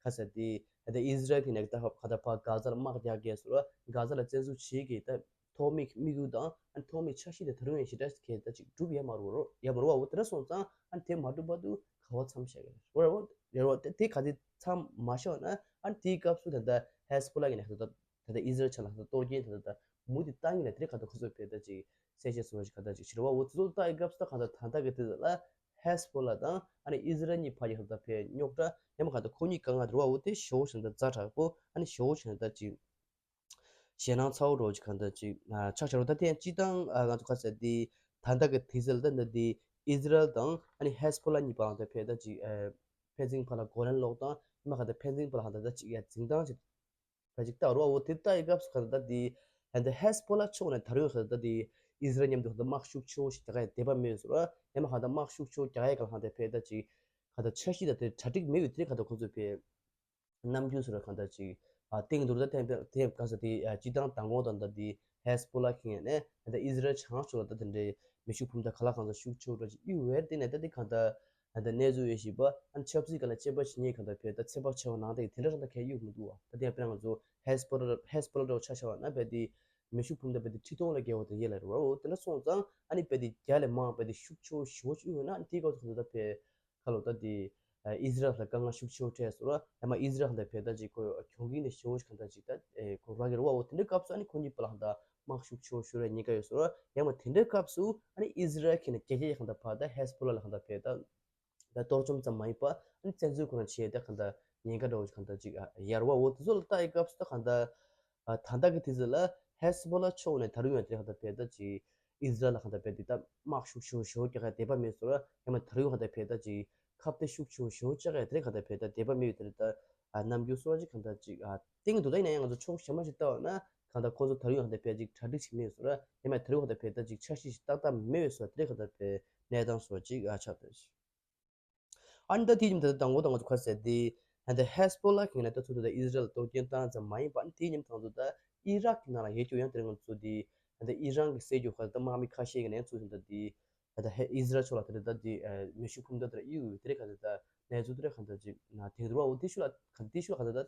ག་ས་དེ་ད་ལྟ་ཨི་ཟི་རལ་གྱི་ནས་ད་གང་ལྟར་ཕར་གྷ་ཛ་ལ་དམག་རྒྱག་གི་སོང་ར། གྷ་ཛ་ལ་བཙན་འཛུལ་བྱེད་ཀྱི་ད་ཐོག་མའི་དམིགས་ཡུལ་དང་ཨ་ཐོག་མའི་འཆར་གཞི་དེ་ད་རུང་ཡང་ཞེ་དྲག་གི་ད་ཅིག་འགྲུབ་ཡ་མ་རེད་བ། ཡ་མ་རེད་བ། འོ་དེ་འདྲ་སོང་ཙང་ཨ་དེ་མ་འགྲུབ་བར་དུ་ག་བ་མཚམས་བཞག་གི་རེད་བ། རེད་བ། དེ་ག་དེ་མཚམས་མ་བཞག་ན་ཨ་དེའི་སྐབས་སུ་ད་ལྟ་ཧེ་ཟ་བྷོ་ལ་གི་ནས་ད་ལྟ་ད་ལྟ་ཨི་ཟི་རལ་ཕྱོགས་ལ་ད་ལྟ་གཏོར་སྐྱོན་ད་ལྟ་ད་མུ་མཐུད་བཏང་གི་ནས་དེ་རིང་གང་ལྟར་ཁོ་ཚོས་ཕར་ད་ཅིག་གསལ་བཤད་སོགས་ཞིག་གང་ལྟར་ཅིག་བྱེད་རེད་བ། འོ་དེ་ཚོ་ལྟ་ཡི་སྐབས་སུ་ད་གང་ལྟར་ད་ལྟ་གི་དུས་ལ་ཧེ་ཟ་བྷོ་ལ་དང་ཨ་ནི་ཨི་ཟི་རལ་གཉིས་བར་གྱི་གང་ལྟར་ཕར་རྙོག་དྲ་ཡང་མ་གང་ལྟར་ཁོ་གཉིས་དཀའ་ངལ་རེད་བ། འོ་དེ་ཞེ་པོ་ཞིག་ད་ཛ་དྲག་པོ་ཨ་ནི་ཞེ་པོ་ཞིག་ད་ཅིག་ཞེད་སྣང་ཚ་བོ་རོ་ཅིག་གང་ལྟར་ཅིག་ཆགས་བཞག་རོ། ད་དེ་ཡང་སྤྱིར་བཏང་ང་ཚོ་ག་ས་དེ་ད་ལྟ་གི་དུས་ཚོད་ལ་ད་ལྟ་དེ་ཨི་ཟི་རལ་དང་ཨ་ནི་ཧེ་ཟ་བྷོ་ལ་གཉིས་བར་ལ་ད་ཕར་ད་ཅིག་ཕན་ཚུན་བར་ལ་རྒོལ་ལན་སློག་སྟངས་ཡང་མ་གང་ལྟར་ཕན་ཚུན་བར་ལ་གང་ལྟར་ད་ཅིག་ཡ་འཛིང་སྟངས་ཅིག་ད་ཅིག་ལྟ་རོ། འོ་དེ་ལྟ་ཡི་སྐབས་སུ་གང་ལྟར་ད་དེ་ད་ལྟ་ཧེ་ཟ་བྷོ་ལ་ཕྱོགས་ནས་ད་རུང་གང་ལྟར་ད་དེ་ཨི་ཟི་རལ་མཉམ་དུ་གང་ལྟར་དམག་ཤུགས་ཆེ་བོ་ཞིག་རྒྱག་ཡ་དད་པ་མེད་སོང་ར། ཡང་མ་གང་ལྟར་དམག་ཤུགས་ཆེ་བོ་རྒྱག་ཡ་གང་ལྟར་ཕར་ད་ཅིག་གང་ལྟར་འཆར་གཞི་དང་དེ་གྲ་སྒྲིག་མེད་པའི་དེ་གང་ལྟར་ཁོ་ཚོས་ཕར་རྣམ་འགྱུར་སོགས་ལ་གང་ལྟར་ཅིག་ཨ་སྟེང་དུ་ད་ཐེངས་ཐེངས་ག་ས་དེ་ཨ་སྤྱིར་བཏང་མདང་དགོང་དང་ད་དེ་ཧེ་ཟ་བྷོ་ལ་གི་ངོས་ནས་ད་ལྟ་ཨི་ཟི་རལ་བྱང་ཕྱོགས་ལ་ད་དེ་འདྲའི་མེ་ཤུགས་འཕུར་མདའ་ག་ལ་གང་ས་ཤུགས་ཆེ་བོ་འདྲ་ཅིག་གཡུག་པའི་སྟེང་ནས་ད་དེ་གང་ལྟར་ད་ལྟ་གནས་ཚུལ་ཡོད་བཞིན་པ་ཨ་ནི་ཆབ་སྲིད་སྒང་ལ་དཔྱད་པ་བྱེད་མཁན་གང་ལྟར་ཕར་ད་ཚོད་དཔག་བྱས་པ་ནང་བཞིན་དེ་འདྲ་གང་ལྟར་གང་གཡུག་མི་འདུག་བ། ད་དེ་ཡང་དཔེར་ན་ང་ཚོ་ཧེ་ཟ་བྷོ་ལ་ཧེ་ཟ་བྷོ་ལ་འདྲ་བོ་ཆ་བཞག་པ་ན་ཕར་དེ་མེ་ཤུགས་འཕུར་མདའ་ཕར་དེ་ཁྲི་སྟོང་ལས་བརྒལ་བ་དེ་ཡོད་ལ་རེད་བ། འོ་དེ་འདྲ་སོང་ཙང་ཨ་ནི་ཕར་དེ་རྒྱ་ལས་མང་ཕར་དེ་ཤུགས་ཆེ་བོ་ཞེ་པོ་ཅིག་གཡུག་ཡོད་ན་ཨ་ནི་དེའི་སྐབས་སུ་གང་ལྟར་ཕར་ཁ་ལོ་ད་དེ་ཨ་ཨི་ཟི་རལ་ལ་དཀའ་ངལ་ཤུགས་ཆེ་བོ་འཕྲད་སོང་ར། ཡང་མ་ཨི་ཟི་རལ་ལ་ཕར་ད་ཅིག་ཁོ་གྱོང་གུན་ནས་ཞེ་པོ་ཞིག་གང་ལྟར་ཅིག་ད་ཨེ་ཁོ་རག་གི་རེད་བ། འོ་དེ་འདྲའི་སྐབས་སུ་ཨ་ནི་ཁོ་གཉིས་བར་ལ་གང་ལྟར་དམག་ཤུགས་ཆེ་བོ་ཤོར་བའི་ཉེན་ཁ་ཡོད་སོང་ར། ཡང་མ་དེ་འདྲའི་སྐབས་སུ་ཨ་ནི་ཨི་ཟི་རལ་གྱི་ནས་རྒྱལ་ཁབ་གང་ལྟར་ཕར་ད་ཧེ་ཟ་བྷོ་ལ་ལ་གང་ལྟར་ཕར་ད་ད་གཏོར་བཅོམ་ཙམ་མ་ཡིན་པ་ཨ་ནི་བཙན་འཛུལ་ཁོ་རང་བྱེད་ཡས་ད་གང་ལྟར་ཉེན་ཁ་འདྲ་བོ་ཞིག་གང་ལྟར་ཅིག་ཨ་ཡོད་རེད་བ། འོ་དེ་ཚོ་ལ་ལྟ་ཡི་སྐབས་སུ་ད་གང་ལྟར། ཨ་ད་ལྟ་གི་དུས་ཚོད་ལ་ཧེ་ཟ་བྷོ་ལ་ཕྱོགས་ནས་ད་རུང་ཡང་དེ་གང་ལྟར་ཕར་ད་ཅིག་ཨི་ཟི་རལ་ལ་གང་ལྟར་ཕར་དེ་ད་དམག་ཤུགས་ཆེ་བོ་ཞེ་པོ་རྒྱག་ཡ་དད་པ་མེད་སོང་ར། ཡང་མ་ད་རུང་གང་ལྟར་ཕར་ད་ཅིག་ཁ་གཏད་ཤུགས་ཆེ་བོ་ཞེ་པོ་བཅག་ཡ་དེ་གང་ལྟར་ཕར་ད་དད་པ་མེད་པའི་དེ་ད་ཨ་རྣམ་འགྱུར་སོགས་ཅིག་གང་ལྟར་ཅིག་ཨ་སྟེང་དུ་ད་ཡིན་ན་ཡང་ང་ཚོ་ཕྱོགས་གཞན་པ་ཞིག་ལྟ་བ་ན་གང་ལྟར་ཁོ་ཚོ་ད་རུང་ཡང་གང་ལྟར་ཕར་ཅིག་གྲ་སྒྲིག་ཅིག་མེད་སོང་ར། ཡང་མ་ད་རུང་གང་ལྟར་ཕར་ད་ཅིག་འཆར་གཞི་ཞིག་ཏག་ཏག་མེད་པའི་བཟོ་དེ་གང་ལྟར་ཕར་གནས་སྟངས་སོགས་ཅིག་ཨ་ཆགས་ཏེ། ཨ་ནི་ད་དེའི་མཉམ་དུ་ད་ལྟ་དང་པོ་དང་ང་ཚོ་ག་རེ་ཟེར་དེ། ད་ལྟ་ཧེ་ཟ་བྷོ་ལ་གི་ནས་ད་ཚུར་ད་ལྟ་ཨི་ཟི་རལ་ལ་གཏོར་སྐྱོན་བཏང་ཙམ་མ་ཡིན་པ་ཨ་ནི་དེའི་མཉམ་དུ་ང་ཚོ་ད་ཨི་རག་གི་ནང་ལ་ཡོད་རྒྱུ་ཡང་དེ་རིང་ང་ཚོ་དེ་ད་ལྟ་ཨི་རན་གྱི་སྲིད་ཇུས་ཁ་ད་དམག་མི་ཁ་ཤས་ཀྱི་ནས་ཚུར་ད་ལྟ་དེ་ད་ལྟ་ཧེ་ཨི་ཟི་རལ་ཕྱོགས་ལ་ད་ལྟ་ད་དེ་མེ་ཤུགས་འཕུར་མདའ་དེ་གཡུག་ཡོད་དེ་རེད། ག་ད་ལྟ་གནས་ཚུལ་དེ་རེད། ག་ད་ཅིག་ན་དེང་དུ་བ་འོ་དེ་ཤུ་ལ་ག་དེ་ཤུ་ལ་ག་ད་ལྟ།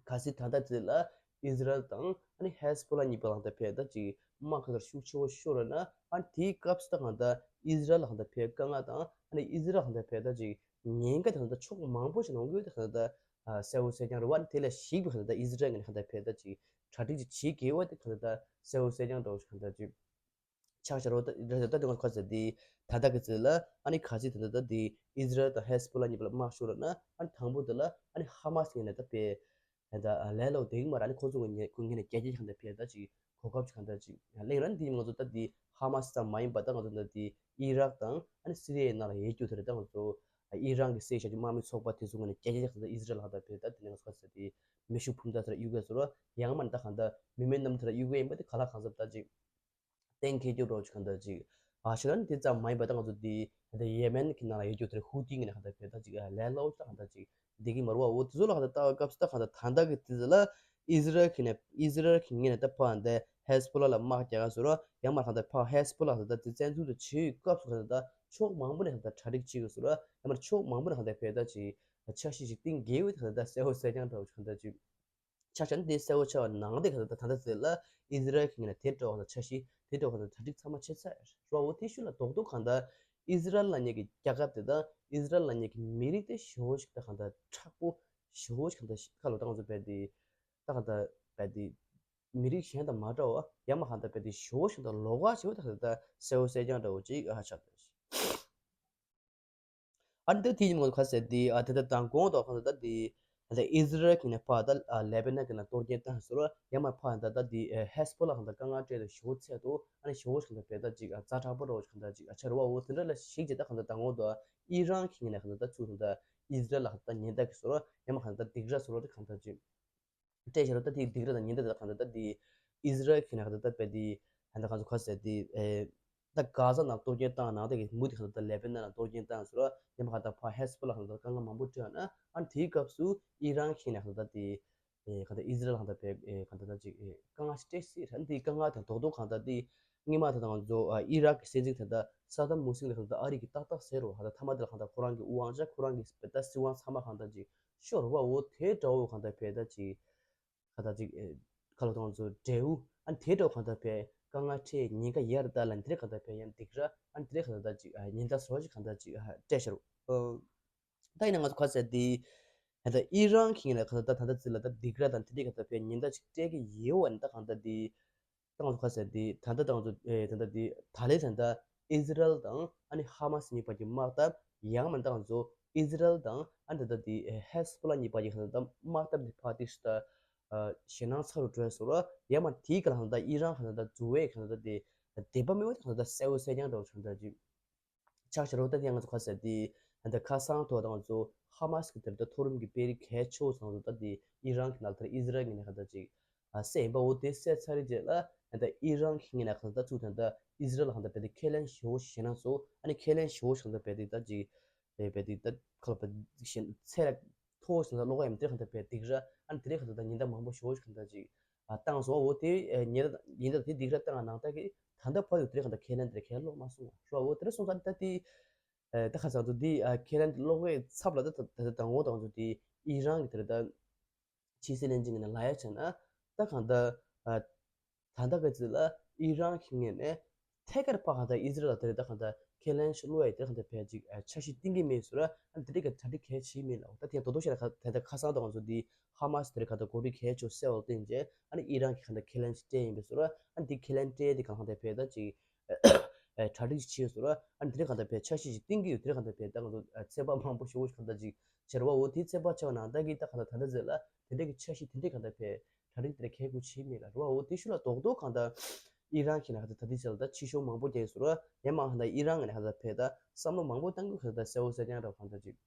གལ་སྲིད་ད་ལྟ་དེ་ལ་ཨི་ཟི་རལ་དང་ཨ་ནི་ཧེ་ཟ་བྷོ་ལ་གཉིས་བར་ལ་གང་ལྟར་ཕར་ད་ཅིག་དམག་གང་ལྟར་ཤུགས་ཆེ་བོ་ཤོར་བ་ན་ཨ་ནི་དེའི་སྐབས་སུ་ད་གང་ལྟར་ཨི་ཟི་རལ་ལ་གང་ལྟར་ཕར་དཀའ་ངལ་དང་ཨ་ནི་ཨི་ཟི་རལ་གང་ལྟར་ཕར་ད་ཅིག་ཉེན་ཁ་དེ་གང་ལྟར་ཕྱོགས་མང་པོ་ཞིག་ནང་གི་དེ་གང་ལྟར་གསལ་བོ་གསལ་རྐྱང་རེད་བ། ཨ་ནི་དེ་ལ་གཞིགས་པའི་གང་ལྟར་ཨི་ཟི་རལ་ངོས་ནས་གང་ལྟར་ཕར་ད་ཅིག་གྲ་སྒྲིག་ཅིག་བྱེད་དགོས་བ་དེ་གང་ལྟར་གསལ་བོ་གསལ་རྐྱང་འདྲ་བོ་ཞིག་གང་ལྟར་ཅིག་ཆགས་བཞག་རོགས་ད་རེད། ད་དེ་ང་ཁ་ཟེར་དེ་ད་ལྟ་གི་ཚེ་ལ་ཨ་ནི་གལ་སྲིད་ད་ལྟ་ད་དེ་ཨི་ཟི་རལ་དང་ཧེ་ཟ་བྷོ་ལ་གཉིས་བར་ལ་དམག་ཤོར་ལ་ན་ཨ་ནི་དང་པོ་དེ་ལ་ཨ་ནི་ཧ་མ་སི་ངོས་ནས་ད་ཕར་ད་ལས་སླ་པོ་བསྡད་ཀྱི་མ་རེད། ཨ་ནི་ཁོ་ཚོ་ངོས་ནས་ཁོ་ངོས་ནས་རྒྱལ་རྒྱལ་གང་ལྟར་ཕར་ད་ཅིག་གོ་སྐབས་ཅིག་གང་ལྟར་ཅིག་གླེང་ར། ཨ་ནི་དེ་ང་ཚོ་ད་དེ་ཧ་མ་སི་ཙམ་མ་ཡིན་པ་ད་ང་ཚོ་ད་དེ་ཨི་རག་དང་ཨ་ནི་སི་རི་ཡའི་ནང་ལ་ཡོད་རྒྱུ་དེ་རེད། ད་ང་ཚོ་ཨི་རན་གྱི་སྲིད་བྱ་རྒྱུ་དམག་མི་ཚོགས་པ་དེ་ཚོ་ངོས་ནས་རྒྱལ་རྒྱལ་གང་ལྟར་ཨི་ཟི་རལ་ལ་གང་ལྟར་ཕར་ད་དེ་ནས་ང་ཚོ་ག་ཚོད་དེ་མེ་ཤུགས་འཕུར་མདའ་དེ་ར་གཡུག་གི་ཡོད་ཟེར་རོ། ཡང་མ་ད་གང་ལྟར་མི་མེད་གནམ་དེ་ར་གཡུག་གི་ཡིན་པ་དེ་ག་ལ་གང་འཚམ་ད་ཅིག་གཏན་འཁེལ་རྒྱུ་འདྲ་བོ་ཅིག་གང་ལྟར་ཅིག་ཨ་ཤི་རན་དེ་ཙམ་མ་ཡིན་པ་ད་ང་ཚོ་དེ་ད་ཡེ་མེན་གྱི་ནང་ལ་ཡོད་རྒྱུ་དེ་རེད། ཧུ་ཏི་གི་ནས་གང་ལྟར་ཕར་ད་ཅིག་ལས་སླ་པོ་ཅིག་ད་གང་ལྟར་ཅིག་འདི་གི་མ་རུ་བ། འོ་དེ་ཚོ་ལ་གང་ལྟར་ལྟ་བའི་སྐབས་སུ་ད་གང་ལྟར་ད་ལྟ་གི་དུས་ཚོད་ལ་ཨི་ཟི་རལ་གྱི་ནས་ཨི་ཟི་རལ་གྱི་ངོས་ནས་ད་ཕར་འདི་ཧེ་ཟ་བྷོ་ལ་ལ་དམག་རྒྱག་ག་ཟེར་རོ། ཡང་མ་གང་ལྟར་ཕར་ཧེ་ཟ་བྷོ་ལ་ད་ལྟ་དེ་བཙན་འཛུལ་དུ་བྱེད་ཡོད་སྐབས་སུ་གང་ལྟར་ད་ཕྱོགས་མང་པོ་ནས་གང་ལྟར་གྲ་སྒྲིག་བྱེད་དགོས་ཟེར་རོ། ཡང་མ་ཕྱོགས་མང་པོ་ནས་གང་ལྟར་ཕར་ད་ཅིག་འཆར་གཞི་ཞིག་བཏིང་དགོས་ཡོད་དེ་གང་ལྟར་ད་གསལ་པོ་གསལ་རྐྱང་འདྲ་བོ་ཅིག་གང་ལྟར་ཅིག་ཆ་བཞག་ན་དེ་གསལ་པོ་ཆགས་པ་ནང་དེ་གང་ལྟར་ད་ད་ལྟ་ཚེ་ལ་ཨི་ཟི་རལ་གྱི་ངོས་ནས་དེ་འདྲ་བ་དང་འཆར་གཞི་དེ་འདྲ་བ་དང་གྲ་སྒྲིག་ཚང་མ་བྱས་ཚར་རོ། འོ་དེ་ཤུལ་ལ་རྡོག་རྡོག་གང་ལྟར་ཨི་ཟི་རལ་ལབ་མཁན་གྱི་རྒྱལ་ཁབ་དེ་དང་ཨི་ཟི་རལ་ལབ་མཁན་གྱི་མི་རིགས་དེ་ཞེ་པོ་ཞིག་ད་གང་ལྟར་མཁྲེགས་པོ་ཞེ་པོ་ཞིག་གང་ལྟར་ཁ་ལོ་ད་ང་ཚོ་བལ་དེ་ད་གང་ལྟར་བལ་དེ་མི་རིགས་གཞན་དང་མ་འདྲ་བ་ཡང་མ་གང་ལྟར་བལ་དེ་ཞེ་པོ་ཞིག་ད་ལོགས་ཀ་ཞེ་པོ་ད་གང་ལྟར་གསལ་པོ་གསལ་རྐྱང་འདྲ་བོ་ཅིག་ཨ་ཆགས་འདུག་ཨ་ནི་ད་དེ་ཡིན་ང་ཚོ་ག་ཟེར་དེ་ཨ་དེ་ད་དང་གོང་དུ་གང་ལྟར་ད་དེ་ད་ཨི་ཟི་རལ་གྱི་ནས་ཕར་ད་ལེ་པེ་ནན་གྱི་ནང་གཏོར་སྐྱོན་བཏང་ཟེར་རོ། ཡང་མ་ཕར་ད་ད་དེ་ཧེ་ཟ་བྷོ་ལ་གང་ལྟར་དཀའ་ངལ་འཕྲད་དུ་ཞེ་པོ་ཚད་དུ་ཨ་ནི་ཞེ་པོ་གང་ལྟར་བལ་ད་ཅིག་ཨ་ཛ་དྲག་པོ་འདྲ་བོ་གང་ལྟར་ཅིག་ཨ་ཆགས་རེད་བ། འོ་དེ་འདྲ་ལ་གཞིགས་བྱས་ད་གང་ལྟར་དང་གོང་དུ་ཨི་རན་གྱི་ནས་གང་ལྟར་ད་ཚུར་གང་ལྟར་ཨི་ཟི་རལ་ལ་གང་ལྟར་ཉེན་བརྡ་གི་ཟེར་རོ། ཡང་མ་གང་ལྟར་སྡིགས་ར་ཟེར་རོ། དེ་གང་ལྟར་ཅིག་སྤྲད་བཞག་རོ། ད་དེ་སྡིགས་ར་དང་ཉེན་བརྡ་དེ་གང་ལྟར་ད་དེ་ཨི་ཟི་རལ་གྱི་ནས་གང་ལྟར་ད་བལ་དེ་གང་ལྟར་གང་ཚོ་ག་ཟེར་དེ་ཨེ། ད་གྷ་ཟ་ནང་གཏོར་སྐྱོན་བཏང་ནང་དེ་གི་མུ་དེ་གང་ལྟར་ལེ་པེ་ནན་ལ་གཏོར་སྐྱོན་བཏང་ཟེར་རོ། ཡང་མ་གང་ལྟར་ཕར་ཧེ་ཟ་བྷོ་ལ་གང་ལྟར་དཀའ་ངལ་མང་པོ་འཕྲད་ན་ཨ་ནི་དེའི་སྐབས་སུ་ཨི་རན་གྱི་ནས་གང་ལྟར་དེ་ ཨེ་གང་ལྟར་ཨི་ཟི་རལ་གང་ལྟར་བས་ཨེ་གང་ལྟར་ད་ཅིག་ཨེ་དཀའ་ངལ་ཞིག་སྤྲད་སྲིད་ར། འདི་དཀའ་ངལ་དང་རྡོག་རྡོག་གང་ལྟར་འདི་སྔོན་མ་ད་ང་ཚོ་ཨ་ཨི་རག་གི་སྲིད་འཛིན་ད་ལྟ་སཱ་དམ་ཧུ་སིན་ལ་གང་ལྟར་ཨ་རི་གི་ཏག་ཏག་ཟེར་རོ། ཧ་ད་མཐའ་མ་དེ་ལ་གང་ལྟར་ཁོ་རང་གི་དབང་ཆ་ཁོ་རང་གི་ད་སྲིད་དབང་ཚང་མ་གང་ལྟར་ཅིག་ཤོར་བ་འོ་དེ་འདྲ་བོ་གང་ལྟར་བས་ད་ཅིག་གང་ལྟར་ཅིག་ཨེ་ཁ་ལོ་ད་ང་ཚོ་འབྲས་བུ་ཨ་དེ་འདྲ་བོ་གང་ལྟར་བས་དཀའ་ངལ་འཕྲད་ཉེན་ཁ་ཡར་ད་ལ་འདི་རེ་གང་ལྟར་བས་ཡང་སྡིགས་ར། ཨ་འདི་རེ་གང་ལྟར་ད་ཅིག་ཨ་ཉེན་བརྡ་བཟོ་ཅིག་གང་ལྟར་ཅིག་ཨ་སྤྲད་ཤར་བ། ད་ཡིན་ན་ང་ཚོ་ག་ཟེར་དེ། ད་ཨི་རན་གྱི་ངོས་ནས་ག་ད་ད་ད་ལྟ་ཙི་ལ་ད་སྡིགས་ར་དང་དེ་འདྲའི་ག་ད་བས་ཉེན་བརྡ་ཅིག་སྤྲད་ཀྱི་ཡོད་བ་ནི་ད་གང་ལྟར་དེ། ད་ང་ཚོ་ག་ཟེར་དེ་ད་ལྟ་ད་ང་ཚོ་ཨེ་ད་ལྟ་དེ་ད་ལན་ད་ལྟ་ཨི་ཟི་རལ་དང་ཨ་ནི་ཧ་མ་སི་གཉིས་བར་གྱི་དམག་འཐབ། ཡང་མིན་ད་ང་ཚོ་ཨི་ཟི་རལ་དང་ཨ་ནི་ད་ལྟ་དེ་ཨེ་ཧེ་སི་བྷོ་ལ་གཉིས་བར་གྱི་ག་ད་ད་དམག་འཐབ་དེ་ཕར་ཏིག་ཤི་ད་ཨ་ཞེད་སྣང་ཚ་རུ་འགྲོ་ཡ་སོ་ར། ཡང་མ་དེའི་ག་ལ་ག་ད་ད་ཨི་རན་ག་ད་ད་འཛུལ་བའི་ག་ད་ད་དེ་དད་པ་མེད་པ་དེ་ག་ད་ད་གསལ་བོ་གསལ་རྐྱང་འདྲ་བོ་ཆགས་འདྲ་ཅིག་ཆགས་ཤར་བ། ད་དེ་ང་ཚོ་ག་ཟེར་དེ་ད་ཁ་སང་ཐོག་ད་ང་ཚོ་ཧ་མ་སི་གི་དེར་ད་མཐོ་རིམ་གྱི་དཔོན་རིགས་གལ་ཆེ་བོ་ཚང་ཚོ་ད་དེ་ཨི་རན་གྱི་ནང་དེར་ཨི་ཟི་རལ་གྱི་ནས་ག་ད་ཅིག་ཨ་སེ་ཡིན་པ་འོ་དེ་སེ་ཚར་རེ་རྗེས་ལ་ད་ཨི་རན་གྱི་ནས་ག་ད་ཚུགས་དང་ད་ཨི་ཟི་རལ་ག་ད་བས་དེ་ཁས་ལེན་ཞུ་བོ་ཞེ་ན་ཚོ་ཨ་ནི་ཁས་ལེན་ཞུ་བོ་ཞེ་ན་ཚོ་བས་དེ་ད་ཅིག་བས་དེ་ད་ཁ་ལ་བས་ཞེ་ཚེ་ར་མཐོ་བོ་ཞེ་ན་ཚོ་ལོག་ཡམ་དེ་ག་ད་བས་སྡིགས་ར། ཨ་ནི་དེ་རེ་ག་ད་ད་ཉེན་བརྡ་མང་པོ་ཞུ་བོ་ཞེ་ག་ད་ཅིག་ཨ་བཏང་སོང་། འོ་དེ་ཨེ་ཉེན་བརྡ་ཉེན་བརྡ་དེ་སྡིགས་ར་བཏང་ནང་ད་གི་ད་ལྟ་བར་དུ་དེ་རིང་གང་ལྟར་ཁས་ལེན་དེ་ཁས་ལོག་མ་སོང་བ་རོ། འོ་དེ་རིང་སོང་ཙང་ད་དེ་ཨེ་ད་ཁ་སང་དུ་དེ་ཨ་ཁས་ལེན་ལོག་པའི་ཚབ་ལ་ད་ད་ད་ད་ངོ་དང་ཚོ་དེ་ཨི་རན་གྱི་དེ་རེད་ད་ཕྱི་སྲིད་བློན་ཆེན་གྱི་ནང་ལ་ཡ་བྱས་ན་ད་གང་ལྟར་ཨ་ད་ལྟ་གི་ཚེ་ལ་ཨི་རན་གྱི་ངོས་ནས་ཐད་ཀར་ཕ་གང་ལྟར་ཨི་ཟི་རལ་ལ་དེ་རེད་ད་གང་ལྟར་ཁས་ལེན་ཞུ་ལོ་ཡ་དེ་གང་ལྟར་ཕལ་ཅིག་ཨ་འཆར་གཞི་བཏིང་གི་མེད་ཟེར་ར། ཨ་ནི་དེ་རིགས་ཀྱི་གྲ་སྒྲིག་གལ་ཆེ་མེད་ལ། ད་དེ་དོ་དོ་ཤེས་ན་ད་ལྟ་ཁ་སང་དང་ང་ཚོ་འདི་ཧ་མ་སི་དེ་རིགས་ག་ད་འགོ་ཁྲིད་གལ་ཆེ་གསལ་བ་བསྟན་རྗེས་ཨ་ནི་ཨི་རན་གྱི་ག་ད་ཁས་ལེན་ཞིག་སྤྲད་ཡིན་པའི་ཟེར་ར། ཨ་ནི་དེ་ཁས་ལེན་སྤྲད་དེ་གང་ལྟར་བས་ད་ཅིག་གྲ་སྒྲིག་ཅིག་བྱས་ཟེར་ར། ཨ་ནི་དེ་རིགས་གང་ལྟར་བས་འཆར་གཞི་ཞིག་བཏིང་གི་ཡོད། དེ་རིགས་གང་ལྟར་བས་ད་ང་ཚོ་ཚོད་དཔག་མང་པོ་ཞེ་པོ་ཞིག་གང་ལྟར་ཅིག་བྱེད་ར་བ། འོ་དེ་ཚོད་དཔག་བྱས་པ་ནང་ད་གི་ད་གང་ལྟར་ད་ལྟ་ཟེར་ལ་དེ་འདྲ་གི་འཆར་གཞི་དེ་འདྲས་གང་ལྟར་བས་གྲ་སྒྲིག་དེ་འདྲ་གལ་དགོས་ཆེ་མེད་ལ་ར་བ། འོ་དེ་ཤུ་ལ་རྡོག་རྡོག་གང་ལྟར་ཨི་རན་གྱི་ནང་ད་ད་དེ་ཆ་ལ་ད་ཕྱི་ཤོག་མང་པོ་རྒྱག་ཟེར་ར། ཡང་མ་གང་ལྟར་ཨི་རན་གྱི་ནང་ད་བས་ད་བསམ་བློ་མང་པོ་བཏང་གི་གང་ལྟར་གསལ་བོ་གསལ་རྐྱང་འདྲ་བ་གང་ལྟར་ཅིག་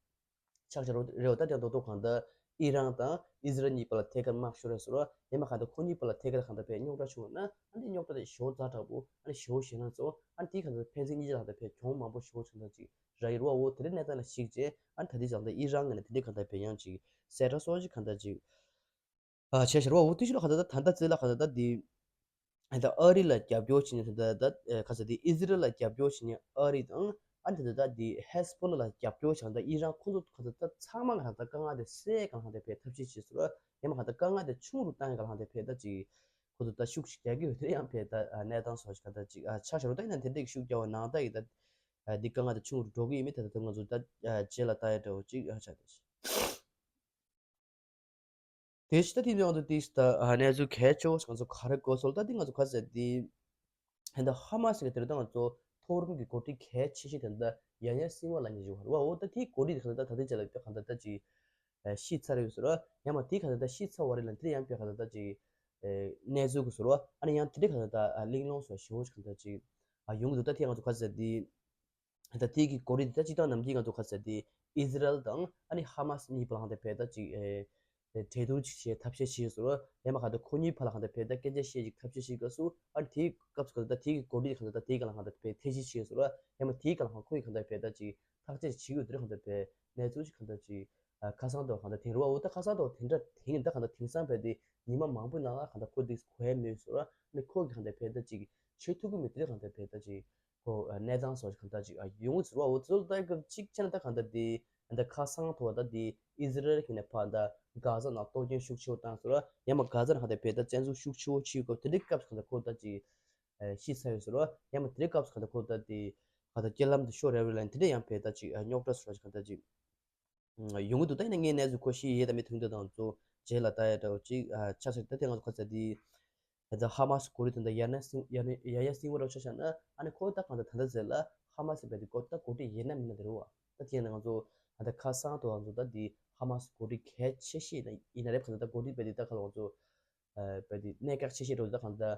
ཆགས་ཆགས་རོ་རེ་བ། ད་དེ་རྡོག་རྡོག་གང་ལྟར་ཨི་རན་དང་ཨི་ཟི་རལ་གཉིས་བར་ལ་ཐད་ཀར་དམག་ཤོར་རེད་ཟེར་ར། ཡང་མ་གང་ལྟར་ཁོ་གཉིས་བར་ལ་ཐད་ཀར་གང་ལྟར་བས་རྙོག་དྲ་བྱུང་བ་ན་ཨ་ནི་རྙོག་དྲ་དེ་ཞེ་པོ་ཛ་དྲག་པོ་ཨ་ནི་ཞེ་པོ་ཞེ་ན་ཚོ་ཨ་ནི་དེའི་གང་ལྟར་ཕན་ཚུན་གཉིས་ཆ་ལ་གང་ལྟར་བས་གྱོང་མང་པོ་ཞེ་པོ་ཆགས་འདྲ་ཅིག་ར་ཡིན་ར་བ། འོ་དེ་རིང་གནས་སྟངས་ལ་གཞིགས་རྗེས་ཨ་ནི་ད་ལྟའི་ཆ་ལ་ད་ཨི་རན་ངོས་ནས་དེ་འདྲའི་གང་ལྟར་བས་ཡང་ཅིག་གསལ་བསྒྲགས་སོགས་ཅིག་གང་ལྟར་ཅིག་ཨ་བྱས་ཤར་བ། འོ་དེ་ཤུ་ལ་གང་ལྟར་ད་ད་ལྟ་ཚེ་ལ་གང་ལྟར་ད་འདི་ད་ཨ་རི་ལ་རྒྱབ་སྐྱོར་བྱེད་ཉེ་ད་ད་ད་ག་ས་འདི་ཨི་ཟི་རལ་ལ་རྒྱབ་སྐྱོར་བྱེད་ཉེ་ཨ་རི་དང་ཨ་ནི་ད་ད་འདི་ཧེ་སི་བྷོ་ལ་ལ་རྒྱབ་སྐྱོར་བྱེད་ད་ཨི་རན་ཁོ་ཚོ་གང་ལྟར་ད་ཚང་མ་གང་ལྟར་དཀའ་ངལ་དེ་སེལ་གང་ལྟར་བས་ཐབས་ཤེས་བྱེད་ཟེར་ར། ཡང་མ་གང་ལྟར་དཀའ་ངལ་དེ་ཆུང་རུ་བཏང་གང་ལྟར་བས་ད་ཅིག་ཁོ་ཚོ་ད་ཤུགས་ཤིག་རྒྱག་གི་ཡོད་དེ་ཡང་བས་ད་གནས་སྟངས་སོགས་ཤིག་གང་ལྟར་ཅིག་ཨ་ཆགས་ཤར་བ། ད་ཡིན་ན་དེ་འདྲས་ཤུགས་རྒྱག་པ་ནང་ད་ཡི་ད་འདི་དཀའ་ངལ་དེ་ཆུང་རུ་འགྲོ་གི་ཡིན་མིན་ད་ད་ད་ང་ཚོ་ད་རྗེས་ལ་ལྟ་ཡ་འདྲ་བོ་ཅིག་ཨ་ཆགས་ད་ཅིག་དེ་ཕྱི་ད་དེ་ང་ཚོ་དེ་ད་གནས་ཚུལ་གལ་ཆེ་བོ་ང་ཚོ་ག་རེ་གོ་སོང་ད་དེ་ང་ཚོ་ག་ཟེར་དེ་ད་ཧ་མ་སི་གི་དེ་རིང་ད་ང་ཚོ་མཐོ་རིམ་གྱི་འགོ་ཁྲིད་གལ་ཆེ་ཤོས་དེ་ད་ཡ་ཡ་སིན་ཝ་ལ་ཉེ་ཞུ་བ་རེད་བ། འོ་ད་དེའི་འགོ་ཁྲིད་དེ་ག་ད་ད་དེ་ཅ་ལ་དེ་ག་ད་ད་ཅིག་ཤི་ཚར་ཡོད་ཟེར་བ། ཡང་མ་དེ་ག་ད་ད་ཤི་ཚར་བ་རེད་ལ་དེ་ཡང་པའི་ག་ད་ད་ཅིག་གནས་ཚུལ་གི་ཟེར་བ། ཨ་ནི་ཡང་དེ་རིང་ག་ད་ད་གླེང་སློང་སོགས་ཞེ་བོ་ཅིག་ག་ད་ཅིག་ཡོང་གི་འདུག་ད་དེ་ང་ཚོ་ག་ཟེར་དེ། ད་དེ་གི་འགོ་ཁྲིད་ད་སྤྱི་བཏང་ནམ་རྒྱུན་ང་ཚོ་ག་ཟེར་དེ་ཨི་ཟི་རལ་དང་ཨ་ནི་ཧ་མ་སི་གཉིས་བར་ལ་ཧང་དེ་བས་ད་ཅིག་ཨེ་གྲོས་བསྡུར་ཅིག་བྱེད་ཐབས་ཤེས་བྱེད་ཟེར་བ། ཡང་མ་ག་ད་ཁོ་གཉིས་བར་ལ་ཧང་དེ་བས་ད་སྐད་ཆ་བཤད་ཅིག་ཐབས་ཤེས་བྱེད་སྐབས་སུ་ཨ་ནི་དེའི་སྐབས་སུ་ག་ད་དེ་གི་འགོ་ཁྲིད་ཧང་དེ་ད་དེའི་སྒང་ལ་ཧང་དེ་བས་ཐེ་བྱེད་བྱེད་ཟེར་བ། ཡང་མ་དེའི་སྒང་ལ་ཧང་ཁོ་ཡི་ཧང་དེ་བས་ད་ཅིག་ཐག་གཅོད་བྱེད་ཀྱི་ཡོད་དེ་རེད། ཧང་དེ་བས་གནས་ཚུལ་ཅིག་ཧང་དེ་ཅིག་ཁ་སང་དུ་ཧང་དེ་དེང་རུ་བ། འོ་ད་ཁ་སང་དུ་དེ་འདྲ་དེང་ད་ཧང་དེ་དེང་སང་བས་དེ་ཉི་མ་མང་པོའི་ནང་ལ་ཧང་དེ་ཁོ་དེ་གོ་ཡ་མེད་ཟེར་བ། ཨ་ནི་ཁོ་གི་ཧང་དེ་བས་ད་ཅིག་བྱེད་ཐུབ་ཀྱི་མེད་དེ་རེད། ཧང་དེ་བས་ད་ཅིག་ཁོ་གནས་སྟངས་སོགས་གང་ལྟར་ཅིག་ཡོང་ཟེར་བ། འོ་ཚོད་ལྟ་སྐབས་གཅིག་བྱས་ན་ད་གང་ལྟར་དེ་ད་ཁ་སང་ཐོག་ད་དེ་ཨི་ཟི་རལ་གྱི་ནས་ཕར་ད་གྷ་ཟ་ནང་གཏོར་སྐྱོན་ཤུགས་ཆེ་བོ་བཏང་ཟེར་བ། ཡང་མ་གྷ་ཟ་ནང་གང་ལྟར་བས་ད་བཙན་འཛུལ་ཤུགས་ཆེ་བོ་བྱེད་སྐབས་དེ་འདྲའི་སྐབས་སུ་གང་ལྟར་ཁོ་ད་ཅིག་ཤི་ཚར་ཡོད་ཟེར་བ། ཡང་མ་དེ་འདྲའི་སྐབས་སུ་གང་ལྟར་ཁོ་ད་དེ་གང་ལྟར་རྐྱེན་ལམ་དུ་ཤོར་རེ་བ་ལ་དེ་འདྲ་ཡང་བས་ད་ཅིག་རྙོག་དྲ་ཟེར་བ་ཅིག་གང་ལྟར་ཅིག་ཡོང་གི་འདུག་ད་ཡིན་ན་ངས་གནས་ཚུལ་གོ་ཤེས་ཡས་དང་མི་མཐུན་འདོད་དང་ཚོ་རྗེས་ལ་ལྟ་ཡ་འདྲ་བོ་ཅིག་ཆགས་ཤག་ད་དེ་ང་ཚོ་ཁ་ཚ་དེ་ད་ཧ་མ་སི་གོ་རི་དོན་དུ་ཡ་ན་སིང་ཡ་ན་ཡ་ཡ་སིང་བ་རོ་ཆ་བཞག་ན་ཨ་ནི་ཁོ་ད་གང་ལྟར་ད་ལྟ་ཟེར་ལ་ཧ་མ་སི་བས་དེ་གོ་ད་གོ་སྒྲིག་ཡིན་ན་མིན་ན་དེ་རུ་བ། ད་དེ་ཡིན་ན་ང་ཚོ་ད་ཁ་སང་དུ་ང་ཚོ་ད་དེ་ཧ་མ་སི་གོ་སྒྲིག་གལ་ཆེ་ཤོས་ཡིན་ན་ཡིན་ན་རེད། གང་ལྟར་ད་གོ་སྒྲིག་བས་དེ་ད་ག་ལ་ང་ཚོ་བས་དེ་གནད་འགག་ཆེ་ཤོས་རེད། ད་གང་ལྟར།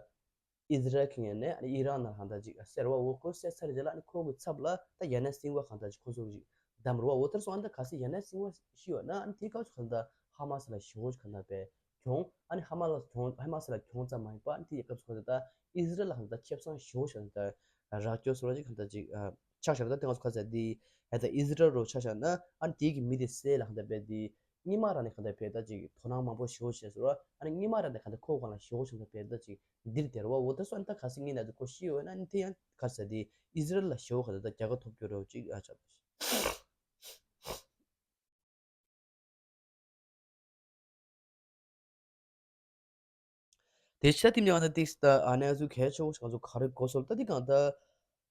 ཨི་ཟི་རལ་གྱི་ངོས་ནས་ཨི་རན་ནང་ཧང་ད་ཅིག་ཟེར་བ་འོ་ཁོ་ཟེར་ཚར་རྗེས་ལ་ཨ་ནི་ཁོ་གི་ཚབ་ལ་ད་ཡ་ན་སིང་བ་ཧང་ད་ཅིག་ཁོ་ཚོ་གི་ཅིག་བདམས་རུ་བ། འོ་དེར་སོང་ཨ་ནི་ད་ག་སི་ཡ་ན་སིང་བ་ཤི་བ་ན་ཨ་ནི་དེའི་སྐབས་སུ་ཧང་ད་ཧ་མ་སི་ལ་ཞི་བོ་ཞིག་ཧང་ད་པས་གྱོང་ཨ་ནི་ཧ་མ་ལ་གྱོང་ཧ་མ་སི་ལ་གྱོང་ཙམ་མ་ཡིན་པ་ཨ་ནི་དེའི་སྐབས་སུ་ཧང་ད་ད་ཨི་ཟི་རལ་ལ་ཧང་ད་ཁེ་བཟང་ཞི་བོ་ཞིག་ཧང་ད་རག་སྐྱོ་སོ་ར་ཅིག་ཧང་ད་ཅིག་ཆགས་ཤར། ད་དེ་ང་ཚོ་ག་ཟེར་དེ་ཧང་ད་ཨི་ཟི་རལ་རུ་ཆ་བཞག་ན་ཨ་ནི་དེའི་གི་མི་དེ་སེ་ལ་ཧང་ད་པས་དེ། སྔོན་མ་རང་ནས་གང་ལྟར་བས་ད་ཅིག་དོ་སྣང་མང་པོ་ཞེ་པོ་བྱས་སོང་ར། ཨ་ནི་སྔོན་མ་རང་ནས་གང་ལྟར་ཁོ་གང་ལ་ཞེ་པོ་ཞིག་ད་བས་ད་ཅིག་འདིར་དེར་བ་འོ་ད་སོ་ཨ་ནི་ད་ག་སེ་ངེས་ན་ཅིག་ཁོ་ཤི་ཡོད་ན་ཨ་ནི་དེ་ཡང་ག་ས་དེ་ཨི་ཟི་རལ་ལ་ཞེ་པོ་གང་ལྟར་ད་རྒྱལ་ཁ་ཐོབ་རྒྱུ་རེད་ཅིག་ཨ་ཆགས། དེ་ཕྱིར་དེ་མྱང་ན་ཏིག་ད་ཨ་ནེ་ཚུ་གལ་ཆེ་བོ་ང་ཚོ་ག་རེ་གོ་སོང་ད་དེ་གང་ད་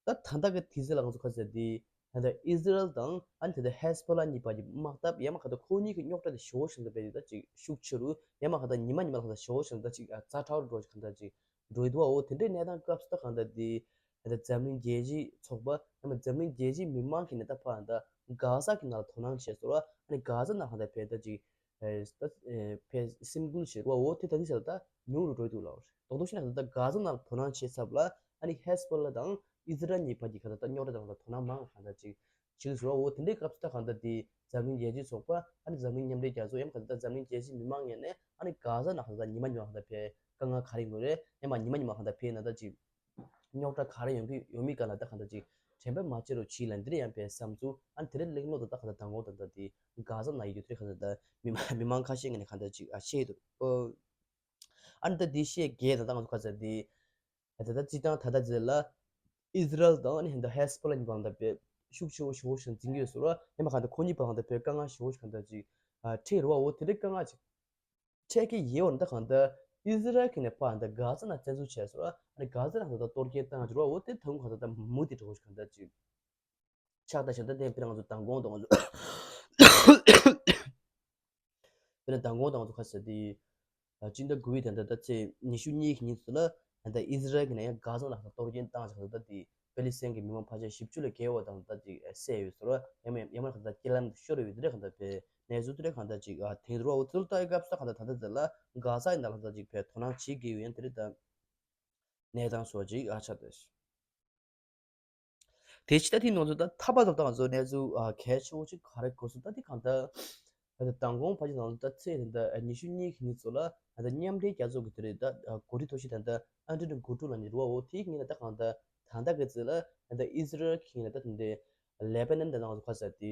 ད་ད་ལྟ་གི་དུས་ཚོད་ལ་ང་ཚོ་ག་ཟེར་དེ་ད་ད་ཨི་ཟི་རལ་དང་ཨ་ནི་ད་ད་ཧེ་སི་བྷོ་ལ་གཉིས་བར་གྱི་དམག་འཐབ་ཡང་མ་ག་ད་ཁོ་གཉིས་ཀྱི་རྙོག་དྲ་དེ་ཞེ་པོ་ཞིག་ད་བས་ད་ཅིག་ཤུགས་ཆེ་རུ་ཡང་མ་ག་ད་ཉི་མ་ཉི་མ་ལ་ག་ད་ཞེ་པོ་ཞིག་ད་ཅིག་ཛ་དྲག་རུ་འགྲོ་ཞིག་ག་ད་ཅིག་འགྲོ་ཡི་འདུག་བ། འོ་དེ་འདྲའི་གནས་སྟངས་སྐབས་སུ་ད་གང་ད་དེ་ད་ད་འཛམ་གླིང་རྒྱལ་སྤྱིའི་ཚོགས་པ་ཡང་མ་འཛམ་གླིང་རྒྱལ་སྤྱིའི་མི་མང་གིས་ནི་ད་ཕར་ད་གྷ་ཟ་གི་ནང་ལ་དོ་སྣང་བྱས་སོང་ར། ཨ་ནི་གྷ་ཟ་ནང་གང་ད་བས་ད་ཅིག་ཨེ་ད་ཨེ་ཕེ་སེམས་འགུལ་བྱེད་རོགས་འོ་དེ་ད་དེ་ཟེར་ད་ཉུང་རུ་འགྲོ་འདུག་ལ། རྡོག་རྡོག་ཤི་ན་ད་ད་གྷ་ཟ་ནང་དོ་སྣང་བྱེད་ཚབ་ལ་ཨ་ནི་ཧེ་སི་བྷོ་ལ་དང་ཨི་ཟི་རལ་གཉིས་བར་གྱི་ག་ད་ད་རྙོག་དྲ་དང་ད་དོ་སྣང་མང་ག་ད་ཅིག་བྱེད་ཀྱི་རོགས་འོ་དེ་འདྲའི་སྐབས་སུ་ད་ག་ད་དེ་འཛམ་གླིང་རྒྱལ་སྤྱིའི་ཚོགས་པ་ཨ་ནི་འཛམ་གླིང་མཉམ་འབྲེལ་རྒྱལ་ཚོགས་ཡང་ག་ད་ད་འཛམ་གླིང་རྒྱལ་སྤྱིའི་མི་མང་ངོས་ནས་ཨ་ནི་གྷ་ཟ་ནང་ག་ད་ད་ཉི་མ་ཉི་མ་ག་ད་བས་དཀའ་ངལ་ག་རེ་ཡོང་གི་རེད། ཡང་མ་ཉི་མ་ཉི་མ་ག་ད་བས་ན་ད་ཅིག་རྙོག་དྲ་ག་རེ་ཡོང་གི་ཡོང་མིན་སྐོར་ལ་ད་གང་ལྟར་ཅིག་དྲན་པ་མ་བརྗེད་རོགས་གྱིས་ལབ་འདི་རེད། ཡང་བས་བསམ་ཚུལ་ཨ་ནི་དེ་རིང་གླེང་སློང་དང་ད་གང་ལྟར་མདང་དགོང་དང་ད་དེ་གྷ་ཟ་ནང་ཡོད་དུས་གང་ལྟར་ད་མི་མང་མི་མང་ཁ་ཤས་ངོས་ནས་གང་ལྟར་ཅིག་ཨ་བཤད་ཡོད་འདུག་ཨ་ནི་ད་འདི་བཤད་དགོས་ད་ད་ང་ཚོ་ག་ཚོད་འདི་ད་ད་སྤྱིར་བཏང་ད་ལྟ་ཟེར་ལ་ཨི་ཟི་རལ་དང་ཨ་ནི་ད་ཧེ་སི་བྷོ་ལ་གཉིས་བར་ད་བས་ཤུགས་ཆེ་བོ་ཞེ་པོ་ཞིག་འཛིང་གི་ཡོད་ཟེར་བ། ཡང་མ་གང་ལྟར་ཁོ་གཉིས་བར་ད་བས་དཀའ་ངལ་ཞེ་པོ་ཞིག་གང་ལྟར་ཅིག་ཨ་འཕྲད་རེད་བ། འོ་དེ་འདྲའི་དཀའ་ངལ་ཅིག་འཕྲད་ཀྱི་ཡོད་འོ་ན་ད་གང་ལྟར་ཨི་ཟི་རལ་གྱིས་ནས་ཕར་ད་གྷ་ཟ་ནང་བཙན་འཛུལ་བྱས་སོང་ར། ཨ་ནི་གྷ་ཟ་ནང་ད་ད་གཏོར་སྐྱོན་བཏང་གི་རེད་བ། འོ་དེ་ད་ཁོང་གང་ལྟར་ད་མུ་མཐུད་འགྲོ་གི་གང་ལྟར་ཅིག་ཆགས་ད་བཞིན་ད་དེ་དཔེར་ན་ང་ཚོ་མདང་དགོང་དང་ང་ཚོ་དཔེར་ན་མདང་དགོང་དང་ང་ཚོ་ག་ཟེར་དེ་ཨ་སྤྱི་ཟླ་དགུ་པའི་ད་ད་ད་ཚེས་ཉི་ཤུ་གཉིས་ཀྱི་ཉིན་ཚོ་ལ་ད་ཨི་ཟི་རལ་གྱིས་ནས་ཡང་གྷ་ཟ་ནང་ད་གཏོར་སྐྱོན་བཏང་བྱས་ད་ད་དེ་པེ་ལི་སི་ཐན་གྱི་མི་མང་ཕལ་ཆེར་བཞི་བཅུ་ལས་བརྒལ་བ་དང་ད་ཅིག་བསད་ཡོད་ཟེར་བ། ཡང་མ་ཡང་མ་གང་ལྟར་རྐྱེན་ལམ་དུ་ཤོར་ཡོད་དེ་འདྲ་གང་ལྟར་བས་གནས་ཚུལ་དེ་འདྲ་གང་ལྟར་ཅིག་ཨ་དེང་རུ་བ་འོ་ཚུལ་ལྟ་ཡི་སྐབས་སུ་ད་གང་ལྟར་ད་ལྟ་དེ་ལ་གྷ་ཟ་ཡི་ནང་ལ་ད་ཅིག་བས་དོ་སྣང་བྱེད་ཀྱི་ཡོད་ཡང་དེ་འདྲ་ད་གནས་སྟངས་སོགས་ཅིག་ཨ་ཆགས་ཏེ། དེ་ཕྱི་ད་དེ་ནང་དུ་ད་ཐ་པ་དང་ད་ང་ཚོ་གནས་ཚུལ་ཨ་གལ་ཆེ་བོ་ཅིག་ག་རེ་གོ་སོང་ད་དེ་གང་ལྟར། ད་ལྟ་མདང་དགོང་ཕལ་ཆེར་ནང་ལ་ད་ཚེས་དེ་འདྲ་ཉི་ཤུ་གཉིས་ཀྱི་ཉིན་ཚོ་ལ་ད་ལྟ་མཉམ་འབྲེལ་རྒྱལ་ཚོགས་ཀྱི་དེ་རེད་ད་གོ་སྒྲིག་ཐོག་ཤིག་ད་ལྟ་ཨན་ཏོ་ནི་གུ་ཏྲུ་ལ་ནི་རུ་བ་འོ་དེའི་ངོས་ལ་ད་གང་ལྟར་ད་ལྟ་གི་ཚེ་ལ་ད་ལྟ་ཨི་ཟི་རལ་གྱི་ངོས་ལ་ད་དེ་འདྲའི་ལེ་བྷ་ནན་ད་ང་ཚོ་ཁ་ས་དེ་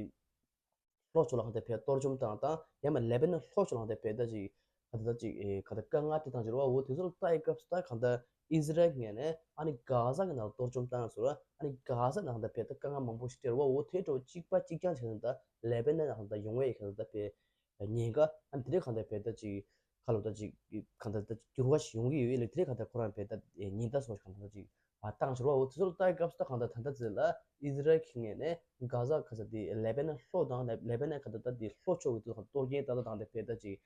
ལྷོ་ཕྱོགས་ལ་གང་ལྟར་བས་གཏོར་བཅོམ་བཏང་དང་ཡང་མ་ལེ་བྷ་ནན་ལྷོ་ཕྱོགས་ལ་གང་ལྟར་བས་ད་ཅིག་ག་ད་ཅིག་ཨེ་ག་ད་དཀའ་ངལ་དེ་དང་འབྱོར་བ་འོ་དེ་ཚོ་ལ་ལྟ་ཡི་སྐབས་སུ་ད་གང་ལྟར་ཨི་ཟི་རལ་ངོས་ནས་ཨ་ནི་གྷ་ཟ་གི་ནང་གཏོར་བཅོམ་བཏང་སོང་ར། ཨ་ནི་གྷ་ཟ་ནང་ད་བས་ད་དཀའ་ངལ་མང་པོ་ཞིག་སྤྲད་ར་བ་འོ་དེ་འདྲ་བོ་གཅིག་པ་གཅིག་རྐྱང་བྱས་ན་ད་ལེ་བྷ་ནན་ནང་ད་ཡོང་བའི་གང་ལྟར་བས་ཉེན་ཁ་ཨ་ནི་དེ་འདྲ་གང་ལྟར་བས་ད་ཅིག་ཁ་ལོ་ད་ཅིག་གང་ལྟར་ད་འགྱུར་བ་ཞིག་ཡོང་གི་ཡོད་ལ་དེ་གང་ལྟར་ཁོ་རང་བས་ད་ཉེན་བརྡ་སོགས་གང་ལྟར་ཅིག་ཨ་བཏང་ཞོར་བ་འོ་དེ་ཚོ་ལ་ལྟ་ཡི་སྐབས་སུ་ད་གང་ལྟར་ད་ལྟ་ཚེ་ལ་ཨི་ཟི་རལ་གྱི་ངོས་ནས་གྷ་ཟ་ག་ས་དེ་ལེ་བྷ་ནན་ལྷོ་དང་ལེ་བྷ་ནན་ག་ད་ད་དེ་ལྷོ་ཕྱོགས་ཀྱི་དེ་གང་གཏོར་སྐྱོན་ད་ད་དང་དེ་བས་ད་ཅིག་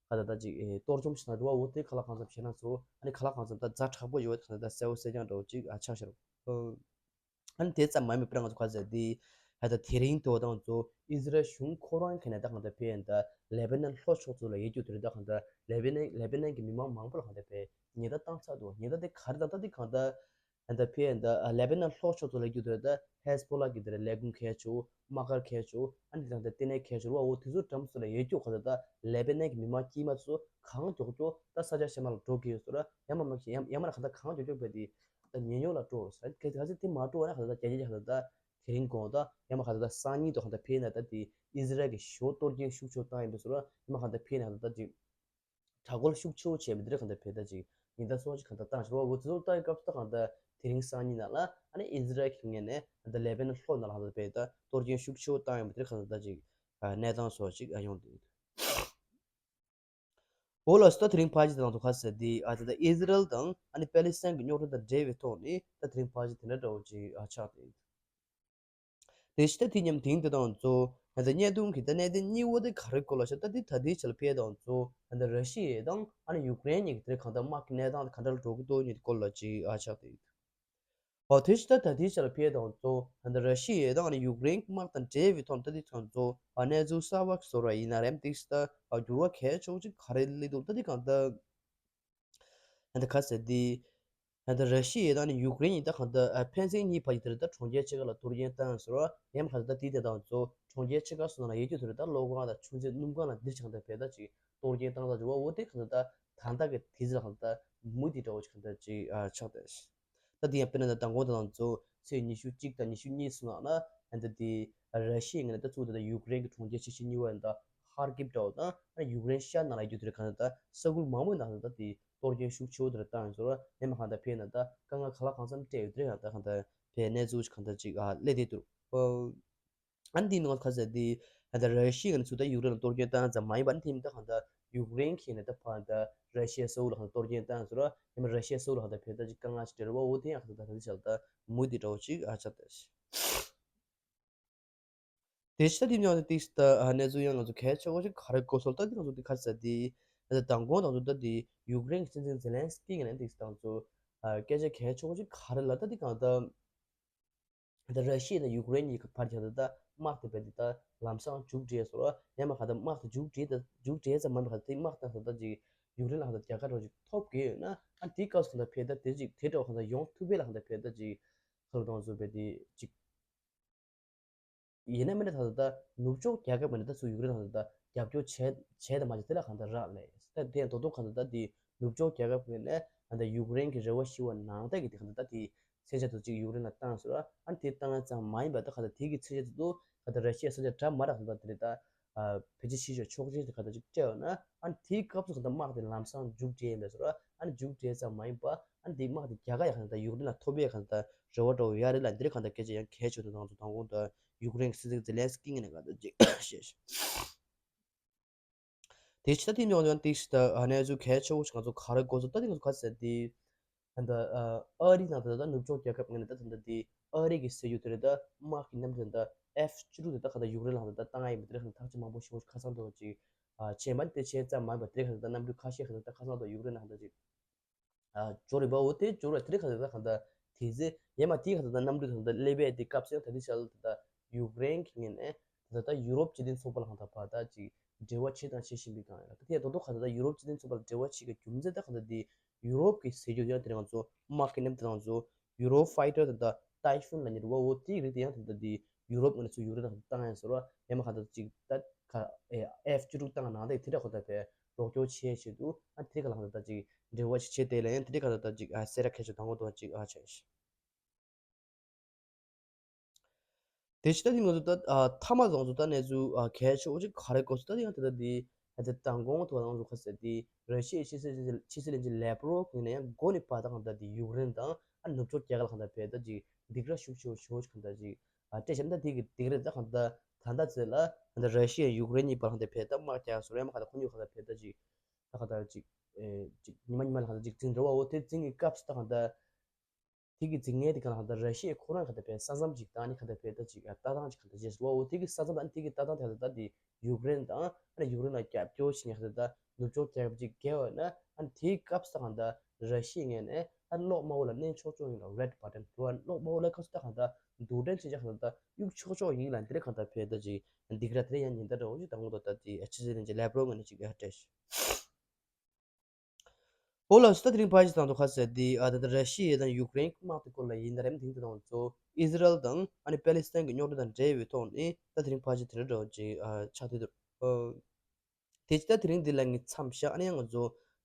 ག་ད་ད་ཅིག་ཨེ་གཏོར་བཅོམ་ཞིག་ན་འགྲོ་བ་འོ་དེ་ག་ལ་གང་འཚམ་བྱས་ན་ཚོ་ཨ་ནི་ག་ལ་གང་འཚམ་ད་ཛ་དྲག་པོ་ཡོད་པ་དེ་ག་ད་ད་གསལ་བོ་གསལ་རྐྱང་འདྲ་བོ་ཅིག་ཨ་ཆགས་ཤར། ཨ་ནི་དེ་ཙམ་མ་ཡིན་པར་ང་ཚོ་ག་ཚོད་དེ་ད་ལྟ་དེ་རིང་དེ་བ་དང་ཚོ་ཨི་ཟི་རལ་གཞུང་ཁོ་རང་གི་ནས་ད་གང་ལྟར་བས་ད་ལེ་བྷ་ནན་ལྷོ་ཕྱོགས་ཚོ་ལ་ཡོད་རྒྱུ་དེ་རེད། ད་གང་ལྟར་ལེ་བྷ་ནན་ལེ་བྷ་ནན་གྱི་མི་མང་མང་པོ་ལ་གང་ལྟར་བས་ཉེན་བརྡ་བཏང་ཚར་འདུག་ཉེན་བརྡ་དེ་ག་རེ་ད་ལྟ་དེ་གང་ལྟར་ད་ལྟ་བས་ད་ལེ་བྷ་ནན་ལྷོ་ཕྱོགས་ཚོ་ལ་ཡོད་རྒྱུ་དེ་རེད། ད་ཧེ་སི་བྷོ་ལ་གི་དེ་རེད་ལས་ཁུངས་གལ་ཆེ་བོ་དམག་སྒར་གལ་ཆེ་བོ་ཨ་ནི་ད་ལྟ་ལྟེ་གནས་གལ་ཆེ་བོ་འོ་དེ་ཚོ་འགྲམ་ཚོ་ལ་ཡོད་རྒྱུ་གང་ལྟར་ད་ལེ་བྷ་ནན་གྱི་མི་མང་དཀྱུས་མ་ཚོ་གང་མགྱོགས་མགྱོགས་ད་ས་ཆ་གཞན་པ་ལ་འགྲོ་གི་ཡོད་ཟེར་ར། ཡང་མ་མ་ཡང་ཡང་མ་ན་གང་ལྟར་གང་མགྱོགས་མགྱོགས་བས་དེ། ད་ཉེན་གཡོལ་ལ་སྤྲོ་རོགས་ཟེར། གལ་གལ་སྲིད་དེ་མ་སྤྲོ་བ་ན་ག་ད་རྒྱ་རྒྱ་ག་ད་དེ་རིང་དགོང་དག་ཡང་མ་ག་ད་ད་སང་ཉིན་དུ་ག་ད་ཕེ་ན་ད་དེ་ཨི་ཟི་རལ་གྱི་ཞོ་གཏོར་སྐྱོན་ཤུགས་ཆེ་བཏང་ཡིན་པས་སོ་ར། ཡང་མ་ག་ད་ཕེ་ན་ག་ད་ད་ཅིག་དྲག་རྒོལ་ཤུགས་ཆེ་བོ་བྱས་མི་དེ་རེད། ག་ད་ཕེ་ད་ཅིག་ཉིན་ད་སོ་ཅིག་ག་ད་བཏང་ཞོར་བ་འོ་དེ་ཚོ་ལྟ་ཡི་སྐབས་སུ་ད་ག་ད་དེ་རིང་སང་ཉིན་ནང་ལ་ཨ་ནི་ཨི་ཟི་རལ་གྱི་ངོས་ནས་ད་ལེ་བྷ་ནན་ལྷོ་ནང་ལ་ག་ད་ཕེ་ད་གཏོར་སྐྱོན་ཤུགས་ཆེ་བོ་བཏང་ཡིན་པ་དེ་རེད། ག་ད་ད་ཅིག་གནས་སྟངས་སོ་ཅིག་ཡོང་དུས། འོ་ལགས་སོ། ད་དེ་རིང་ཕལ་ཆེར་དང་དུ་ཁ་ཟེར་དེ་ཨ་ད་ད་ཨི་ཟི་རལ་དང་ཨ་ནི་པེ་ལི་སི་ཐན་གྱི་རྙོག་དྲ་དང་འབྲེལ་བའི་ཐོག་ནས་ད་དེ་རིང་ཕལ་ཆེར་དེ་འདྲ་འདྲ་བོ་ཅིག་ཨ་ཆགས་ཏེ། དེ་ཕྱི་ད་དེ་མཉམ་དེང་དེ་དང་གཙོ་ཨ་ད་བརྙན་ཐུང་གི་ད་གནད་དོན་གཉིས་པོ་དེ་ག་རེ་སྐོར་ལ་ཤོད་ད་དེ་ད་དེའི་ཆ་ལ་ཕེ་དང་གཙོ་ཨ་ད་ར་ཤི་ཡ་དང་ཨ་ནི་ཡུཀ་རེན་གཉིས་ཀྱི་དེ་གང་ལྟར་དམག་གི་གནས་སྟངས་དེ་ག་འདྲ་ལ་འགྲོ་གི་འདུག་གཉིས་དེ་སྐོར་ལ་ཅིག་ཨ་ཆགས་ཏེ། ཨོ་དེ་ཕྱི་ད་ད་དེའི་ཆ་ལ་ཕེ་དང་གཙོ་ཨ་ད་ར་ཤི་ཡ་དང་ཨ་ནི་ཡུཀ་རེན་དམག་དང་འབྲེལ་བའི་ཐོག་ད་དེ་ཚང་གཙོ་ཨ་གནས་ཚུལ་གསར་བ་བཟོ་ར་ཡིན་ན་རེམ་ཏིག་ད་ཨ་འགྱུར་བ་གལ་ཆེ་བོ་ཅིག་ག་རེ་སླེབས་འདུག་ད་དེ་གང་ལྟར་ཨ་ད་ག་ཟེར་དེ་ཨ་ད་ར་ཤི་ཡ་དང་ཨ་ནི་ཡུཀ་རེན་གཉིས་ད་གང་ལྟར་ཨ་ཕན་ཚུན་གཉིས་བར་གྱི་དེ་རེད། ད་གྲོང་ཁྱེར་ཕྱེད་ཀ་ལ་གཏོར་སྐྱོན་བཏང་ཟེར་བ་ཡང་གང་ལྟར་ད་དེ་དེ་དང་གཙོ་གྲོང་ཁྱེར་ཕྱེད་ཀ་སོགས་ནང་ལ་ཡོད་རྒྱུ་དེ་རེད། ད་གློག་ཁང་དང་ཆུ་མཛོད་སྣུམ་ཁང་ལ་འདིར་ཆང་ད་བས་ད་ཅིག་གཏོར་སྐྱོན་བཏང་ད་འགྱུར་བ་འོ་དེ་གང་ལྟར་ད་ད་ལྟ་གི་དེ་ཚོ་ལ་གང་ལྟར་མུ་དེ་འདྲ་བོ་ཅིག་གང་ལྟར་ཅིག་ཨ་ཆགས་ཏེ། ད་དེ་ཡང་དཔེར་ན་ད་མདང་དགོང་དང་ཚོ་ཚེས་ཉི་ཤུ་གཅིག་དང་ཉི་ཤུ་གཉིས་སུ་ནང་ན་ཨ་ད་དེ་ར་ཤི་ཡའི་ངོས་ནས་ད་ཚུར་ད་ད་ཡུཀ་རེན་གྱི་གྲོང་ཁྱེར་ཆེ་ཤོས་གཉིས་པ་ཡིན་ད་ ཁར་ཀིབ་འདྲ་བོ་དང་ཨ་ནི་ཡུཀ་རེན་ཤར་ནང་ལ་ཡོད་དུས་དེར་གང་ལྟར་ས་ཁུལ་མང་པོའི་ནང་ལ་ད་དེ་གཏོར་སྐྱོན་ཤུགས་ཆེ་བོ་དེ་འདྲ་བཏང་ཡོད་ཟེར་བ། ཡང་མ་གང་ལྟར་ཕེ་ན་ད་དཀའ་ངལ་ག་ལ་གང་འཚམ་སྤྲད་ཡོད་དེ་གང་ལྟར་གང་ལྟར་ཕེ་གནས་ཚུལ་གང་ལྟར་ཅིག་ཨ་སླེབས་བསྡད་འདུག་ཨ་ནི་དེའི་ནང་ཁ་ཟེར་དེ་ད་ལྟ་ར་ཤི་ཡ་ནས་ཚུར་ད་ཡུཀ་རེན་ལ་གཏོར་སྐྱོན་བཏང་ཙམ་མ་ཡིན་པ། ཨ་ནི་དེ་མིན་ད་གང་ལྟར་ཡུཀ་རེན་གྱིས་ནས་ད་ཕར་ད་ར་ཤི་ཡ་ས་ཁུལ་ལ་གང་ལྟར་གཏོར་སྐྱོན་བཏང་ཟེར་བ། ཡང་མིན་ར་ཤི་ཡ་ས་ཁུལ་ལ་གང་ལྟར་ཕེ་ད་ཅིག་དཀའ་ངལ་ཞིག་འཕྲད་རེད་བ། འོ་དེ་ཡང་གང་ལྟར་ད་ལྟ་ཞག་ད་མུ་མཐུད་འདྲ་བོ་ཅིག་ཨ་ཆགས་ད། དེ་ཕྱི་ད་དེ་མཉམ་དུ་ཏིག་ད་ཨ་གནས་ཚུལ་ཡང་ང་ཚོ་གལ་ཆེ་བོ་ཞིག་ག་རེ་གོ་སོང་ད་དེ་ང་ཚོ་དེ་ཁ་ཟེར་དེ་ད་མདང་དགོང་ང་ཚོ་ད་དེ་ཡུཀ་རེན་གྱི་སྲིད་འཛིན་ཛེ་ལན་སི་ཀི་ངོས་ནས་ཏིག་ད་ང་ཚོ་ཨ་སྐད་ཆ་གལ་ཆེ་བོ་ཞིག་ག་རེ་ལབ་ད་དེ་གང་ལྟར་ད་ར་ཤི་ཡ་དང་ཡུཀ་རེན་གཉིས་ཀྱི་བར་གྱི་ད་དམག་དེ་བས་དེ་ད་ལམ་སང་མཇུག་སྒྲིལ་སོང་ར། ཡང་མ་གང་ལྟར་དམག་དེ་མཇུག་སྒྲིལ་ད་མཇུག་སྒྲིལ་ཙམ་མ་ཡིན་པ་གང་ལྟར་དེ་དམག་དང་ད་ད་ཅིག་ཡུཀ་རེན་ལ་གང་ལྟར་རྒྱལ་ཁ་འདྲ་བོ་ཅིག་ཐོབ་གི་ཡོད་ན། ཨ་དེའི་སྐབས་སུ་ད་ཕེ་ད་དེ་ཅིག་དེ་འདྲ་བོ་གང་ལྟར་ཡོང་ཐུབ་པའི་ལ་གང་ལྟར་ཕེ་ད་ཅིག་ཁ་ལོ་གཏོང་བཟོ་བས་དེ་ཅིག་ཡིན་ན་མིན་ན་ད་ལྟ་ནུབ་ཕྱོགས་རྒྱལ་ཁབ་ཀྱིས་ད་ལྟ་ཚུར་ཡུཀ་རེན་ལ་ད་ལྟ་རྒྱབ་སྐྱོར་བྱས་བྱས་དང་མ་བྱས་དེ་ལ་གང་ལྟར་རག་ལས། ད་དེ་ཡང་རྡོག་རྡོག་གང་ལྟར་ད་དེ་ནུབ་ཕྱོགས་རྒྱལ་ཁབ་ཀྱིས་ནས་ད་ལྟ་ཡུཀ་རེན་གྱི་རེ་བ་ཞུ་བ་ནང་བཞིན་གྱི་དེ་གང་ལྟར་ད་དེ་མཚོན་ཆ་དེ་ཅིག་ཡུཀ་རེན་ལ་བཏང་ཟེར་བ། ཨ་ནི་དེ་བཏང་ཡ་ཙམ་མ་ཡིན་པ་ད་གང་ལྟར་དེ་གི་མཚོན་ཆ་དེ་ཚོ་གང་ལྟར་ར་ཤི་ཡ་ས་ཆ་འདྲ་མི་འདྲ་གང་ལྟར་དེ་རེད་ད། ཕལ་ཆེར་ཕྱི་ཕྱོགས་ཕྱོགས་ཆེན་དེ་གང་ལྟར་ཅིག་སྤྲད་ཡོད་ན། ཨ་ནི་དེའི་སྐབས་སུ་གང་ལྟར་དམག་དེ་ལམ་སང་མཇུག་སྒྲིལ་ཡིན་པས་ཟེར་བ། ཨ་ནི་མཇུག་སྒྲིལ་ཙམ་མ་ཡིན་པ། ཨ་ནི་དེའི་དམག་དེ་རྒྱལ་ཁ་ཡང་གང་ལྟར་ཡུཀ་རེན་ལ་ཐོབ་པའི་གང་ལྟར་རེ་བ་འདྲ་བོ་ཡོད་རེད་ལ། འདིར་གང་ལྟར་སྐད་ཆ་ཡང་གལ་ཆེ་དུ་ནང་དུ་དང་གོང་དུ་ཡུཀ་རེན་གྱི་སྲིད་འཛིན་ཛེ་ལན་སི་ཀི་ངོས་ནས་གང་ལྟར་ཅིག་བཤད། དེ་ཕྱི་ད་དེ་མཉམ་དུ་ཡང་ཏིག་ད་གནས་ཚུལ་གལ་ཆེ་བོ་ཞིག་ང་ཚོ་ག་རེ་གོ་སོང་ད་དེ་ང་ཚོ་ག་ཟེར་དེ། ད་ལྟ་ཨ་རི་ནང་ད་ལྟ་ནུབ་ཕྱོགས་རྒྱལ་ཁབ་ངོས་ནས་ད་ད་ལྟ་དེ་ཨ་རི་གི་སྲིད་ཇུས་དེ་རེད་ད། དམག་གི་གནམ་གྲུ་ད་ལྟ་ཨེཕ་བཅུ་དྲུག་དེ་ད་ག་ད་ཡུཀ་རེན་ལ་ད་ལྟ་བཏང་ཡ་ཡིན་པ་དེ་རེད། ཁ་ཐག་ཆ་མང་པོ་ཞིག་ཁ་སང་དུ་ཅིག་ཨ་བྱས་མ་དེ་བྱས་ཙམ་མ་ཡིན་པ་དེ་རེད། ག་ད་ལྟ་གནམ་གྲུ་ཁ་ཤས་ག་ད་ལྟ་ཁ་སང་དུ་ཡུཀ་རེན་ལ་ག་ད་ཅིག་ཨ་འབྱོར་རེད་པ། འོ་དེ་འབྱོར་བ་དེ་རེད། ག་ད་ལྟ་ག་ད་དེ་ཚེ་ཡས་མ་དེ་ག་ད་ལྟ་གནམ་གྲུ་ག་ད་ལྟ་སླེབས་པའི་དེ་སྐབས་སུ་ད་དེ་ཆ་ལ་ད་ལྟ་ཡུཀ་རེན་གི་ངོས་ནས་ད་ལྟ་ཡུ་རོབ་སྤྱི་མཐུན་ཚོགས་པ་ལ་གང་ལྟར་ཕར་ད་ཅིག་འབྲེལ་བ་བྱེད་དང་བྱེད་བཞིན་པའི་སྒང་ཡིན་ལ། ད་དེ་རྡོག་རྡོག་གང་ལྟར་ད་ཡུ་རོབ་སྤྱི་མཐུན་ཚོགས་པ་ལ་འབྲེལ་བ་བྱེད་ཀྱི་རྒྱུ་མཚན་ད་གང་ལྟར་དེ་ཡུ་རོབ་ཀྱི་ཟས་རྒྱུ་ཡང་དེ་རིང་ང་ཚོ་དམག་གི་གནམ་གྲུ་དང་ཚོ་ཡུ་རོ་ཕའི་ཊར་དང་ད་ཏའི་ཧྥུན་ལ་ཉེ་རུ་བ། འོ་དེའི་རིགས་དེ་ཡང་དེ་ལྟ་དེ་ཡུ་རོབ་ངོས་ནས་ཚུར་ཡུཀ་རེན་ལ་བཏང་ཡང་ཟེར་བ། ཡང་མ་གང་ལྟར་ཅིག་ད་ཁ་ཨེ་ཨེཕ་བཅུ་དྲུག་བཏང་ནང་དེ་དེ་འདྲ་ཁོ་ད་བས་རོགས་སྐྱོར་བྱེད་ཆེད་དུ་ཨ་དེ་ག་ལ་གང་ལྟར་ད་ཅིག་འབྲེལ་བ་ཞིག་བྱས་དེ་ལ་ཡང་དེ་འདྲ་ག་ད་ད་ཅིག་ཨ་སེ་ར་ཁ་ཆེ་དང་པོ་དང་ཅིག་ཨ་བྱས་ཤིང་། དེ་ཕྱི་ད་དེ་ང་ཚོ་ད་ཨ་མཐའ་མ་ང་ཚོ་ད་གནས་ཚུལ་ཨ་གལ་ཆེ་བོ་ཅིག་ག་རེ་གོ་སོང་ད་དེ་ཡང་དེ་ད་དེ་ཨ་དེ་མདང་དགོང་ཐོག་ང་ཚོ་ཁ་ཟེར་དེ་ར་ཤི་ཡའི་ཕྱི་སྲིད་ཕྱི་སྲིད་བློན་ཆེན་ལེབ་རོབ་ངོས་ནས་ཡང་འགོ་ནས་ཕར་ད་གང་ལྟར་དེ་ཡུཀ་རེན་དང་ཨ་ནུབ་ཕྱོགས་རྒྱལ་ཁབ་ལ་གང་ལྟར་བས་ད་ཅིག་སྡིགས་ར་ཤུགས་ཆེ་བོ་ཞེ་བོ་ཅིག་གང་ལྟར་ཅིག་ཨ་སྤྲད་བཞག་ད་དེ་གི་སྡིགས་ར་ད་གང་ལྟར་ད་ལྟ་ཚེ་ལ་གང་ལྟར་ར་ཤི་ཡ་ཡུཀ་རེན་གཉིས་བར་གང་ལྟར་བས་ད་དམག་རྒྱག་སོང་རེད། མ་གང་ལྟར་ཁོ་གཉིས་གང་ལྟར་བས་ད་ཅིག་ད་གང་ལྟར་ཅིག་ཨེ་ཅིག་ཉི་མ་ཉི་མ་ལ་གང་ལྟར་ཅིག་འཛིང་འགྲོ་བ། འོ་དེ་འཛིང་གི་སྐབས་སུ་ད་གང་ལྟར། དེ་གི་འཛིང་ངན་དེ་ག་ལ་གང་ལྟར་ར་ཤི་ཡ་ཁོ་རང་གང་ལྟར་བས་ས་མཚམས་ཅིག་དང་ཨ་ནི་གང་ལྟར་བས་ད་ཅིག་ལྟ་སྟངས་ཅིག་གང་ལྟར་བྱས་སོང་བ། འོ་དེ་གི་ས་མཚམས་ཨ་ནི་དེ་གི་ལྟ་སྟངས་དེ་ལ་ད་དེ་ཡུཀ་རེན་དང་ཨ་ནི་ཡུཀ་རེན་ལ་རྒྱབ་སྐྱོར་བྱེད་མཁན་གང་ལྟར་ནུབ་ཕྱོགས་རྒྱལ་ཁབ་ཅིག་བརྒལ་བ་ན་ཨ་ནི་དེའི་སྐབས་སུ་ད་གང་ལྟར་ར་ཤི་ཡའི་ངོས་ནས་ཨ་ནི་གློག་དམར་པོ་ལ་མནན་ཆོག་ཆོག་ཡིན་ལ། རེད་བ་ཊན་རེད་བ། གློག་དམར་པོ་ལ་སྐབས་སུ་ད་གང་ལྟར་རྡུལ་ཕྲན་ཆེ་ཆ་གང་ལྟར་གཡུག་ཆོག་ཆོག་ཡིན་ལ། འདི་རེད་གང་ལྟར་བས་ད་ཅིག་སྡིགས་ར་དེ་རེད། ཡང་ཉིན་ལྟར་འདྲ་བོ་ཅིག་དང་པོ་ད་ད་དེ་ཕྱི་སྲིད་བློན་ཆེན་ལེབ་རོབ་ངོས་ནས་ཅིག་ཡར་སྤྲད་ཤག་འོ་ལགས་སོ། ད་དེ་རིང་ཕལ་ཆེར་དང་དུ་ཁ་གསལ་འདི་ཨ་ད་ལྟ་ར་ཤི་ཡ་དང་ཡུཀ་རེན་དམག་དེ་སྐོར་ལ་ཡིན་ད་རེམ། དེང་དུ་དང་ཚོ་ཨི་ཟི་རལ་དང་ཨ་ནི་པེ་ལི་སི་ཐན་གྱི་རྙོག་དྲ་དང་འབྲེལ་བའི་ཐོག་ནས་ད་དེ་རིང་ཕལ་ཆེར་དེ་འདྲ་འདྲ་བོ་ཅིག་ཨ་ཆགས་བསྡད་འདུག་ཨ་དེ་ཅི་ད་དེ་རིང་འདི་ལ་ངས་མཚམས་བཞག་ཨ་ནི་ཡང་ང་ཚོ་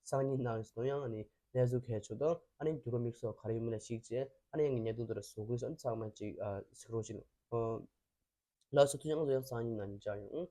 སང་ཉིན་གནངས་ཉིན་ཡང་ཨ་ནི་གནས་ཚུལ་གལ་ཆེ་དང་ཨ་ནི་འགྱུར་བ་དམིགས་བསལ་ག་རེ་ཡོད་མེད་ལ་གཞིགས་བྱས་ཨ་ནི་ཡང་ངས་ཉེ་དུ་དེ་འདྲ་བཟོ་དགོས་སོང་། ཨ་ནི་ཚང་མ་ཅིག་ཨ་གཟིགས་རོགས་བྱེད། ཨ་ལགས་སོ། ཐུགས་རྗེ་ཆེ། ང་ཚོ་ཡང་སང་ཉིན་གནངས་ཉིན་མཇལ་ཡོང་།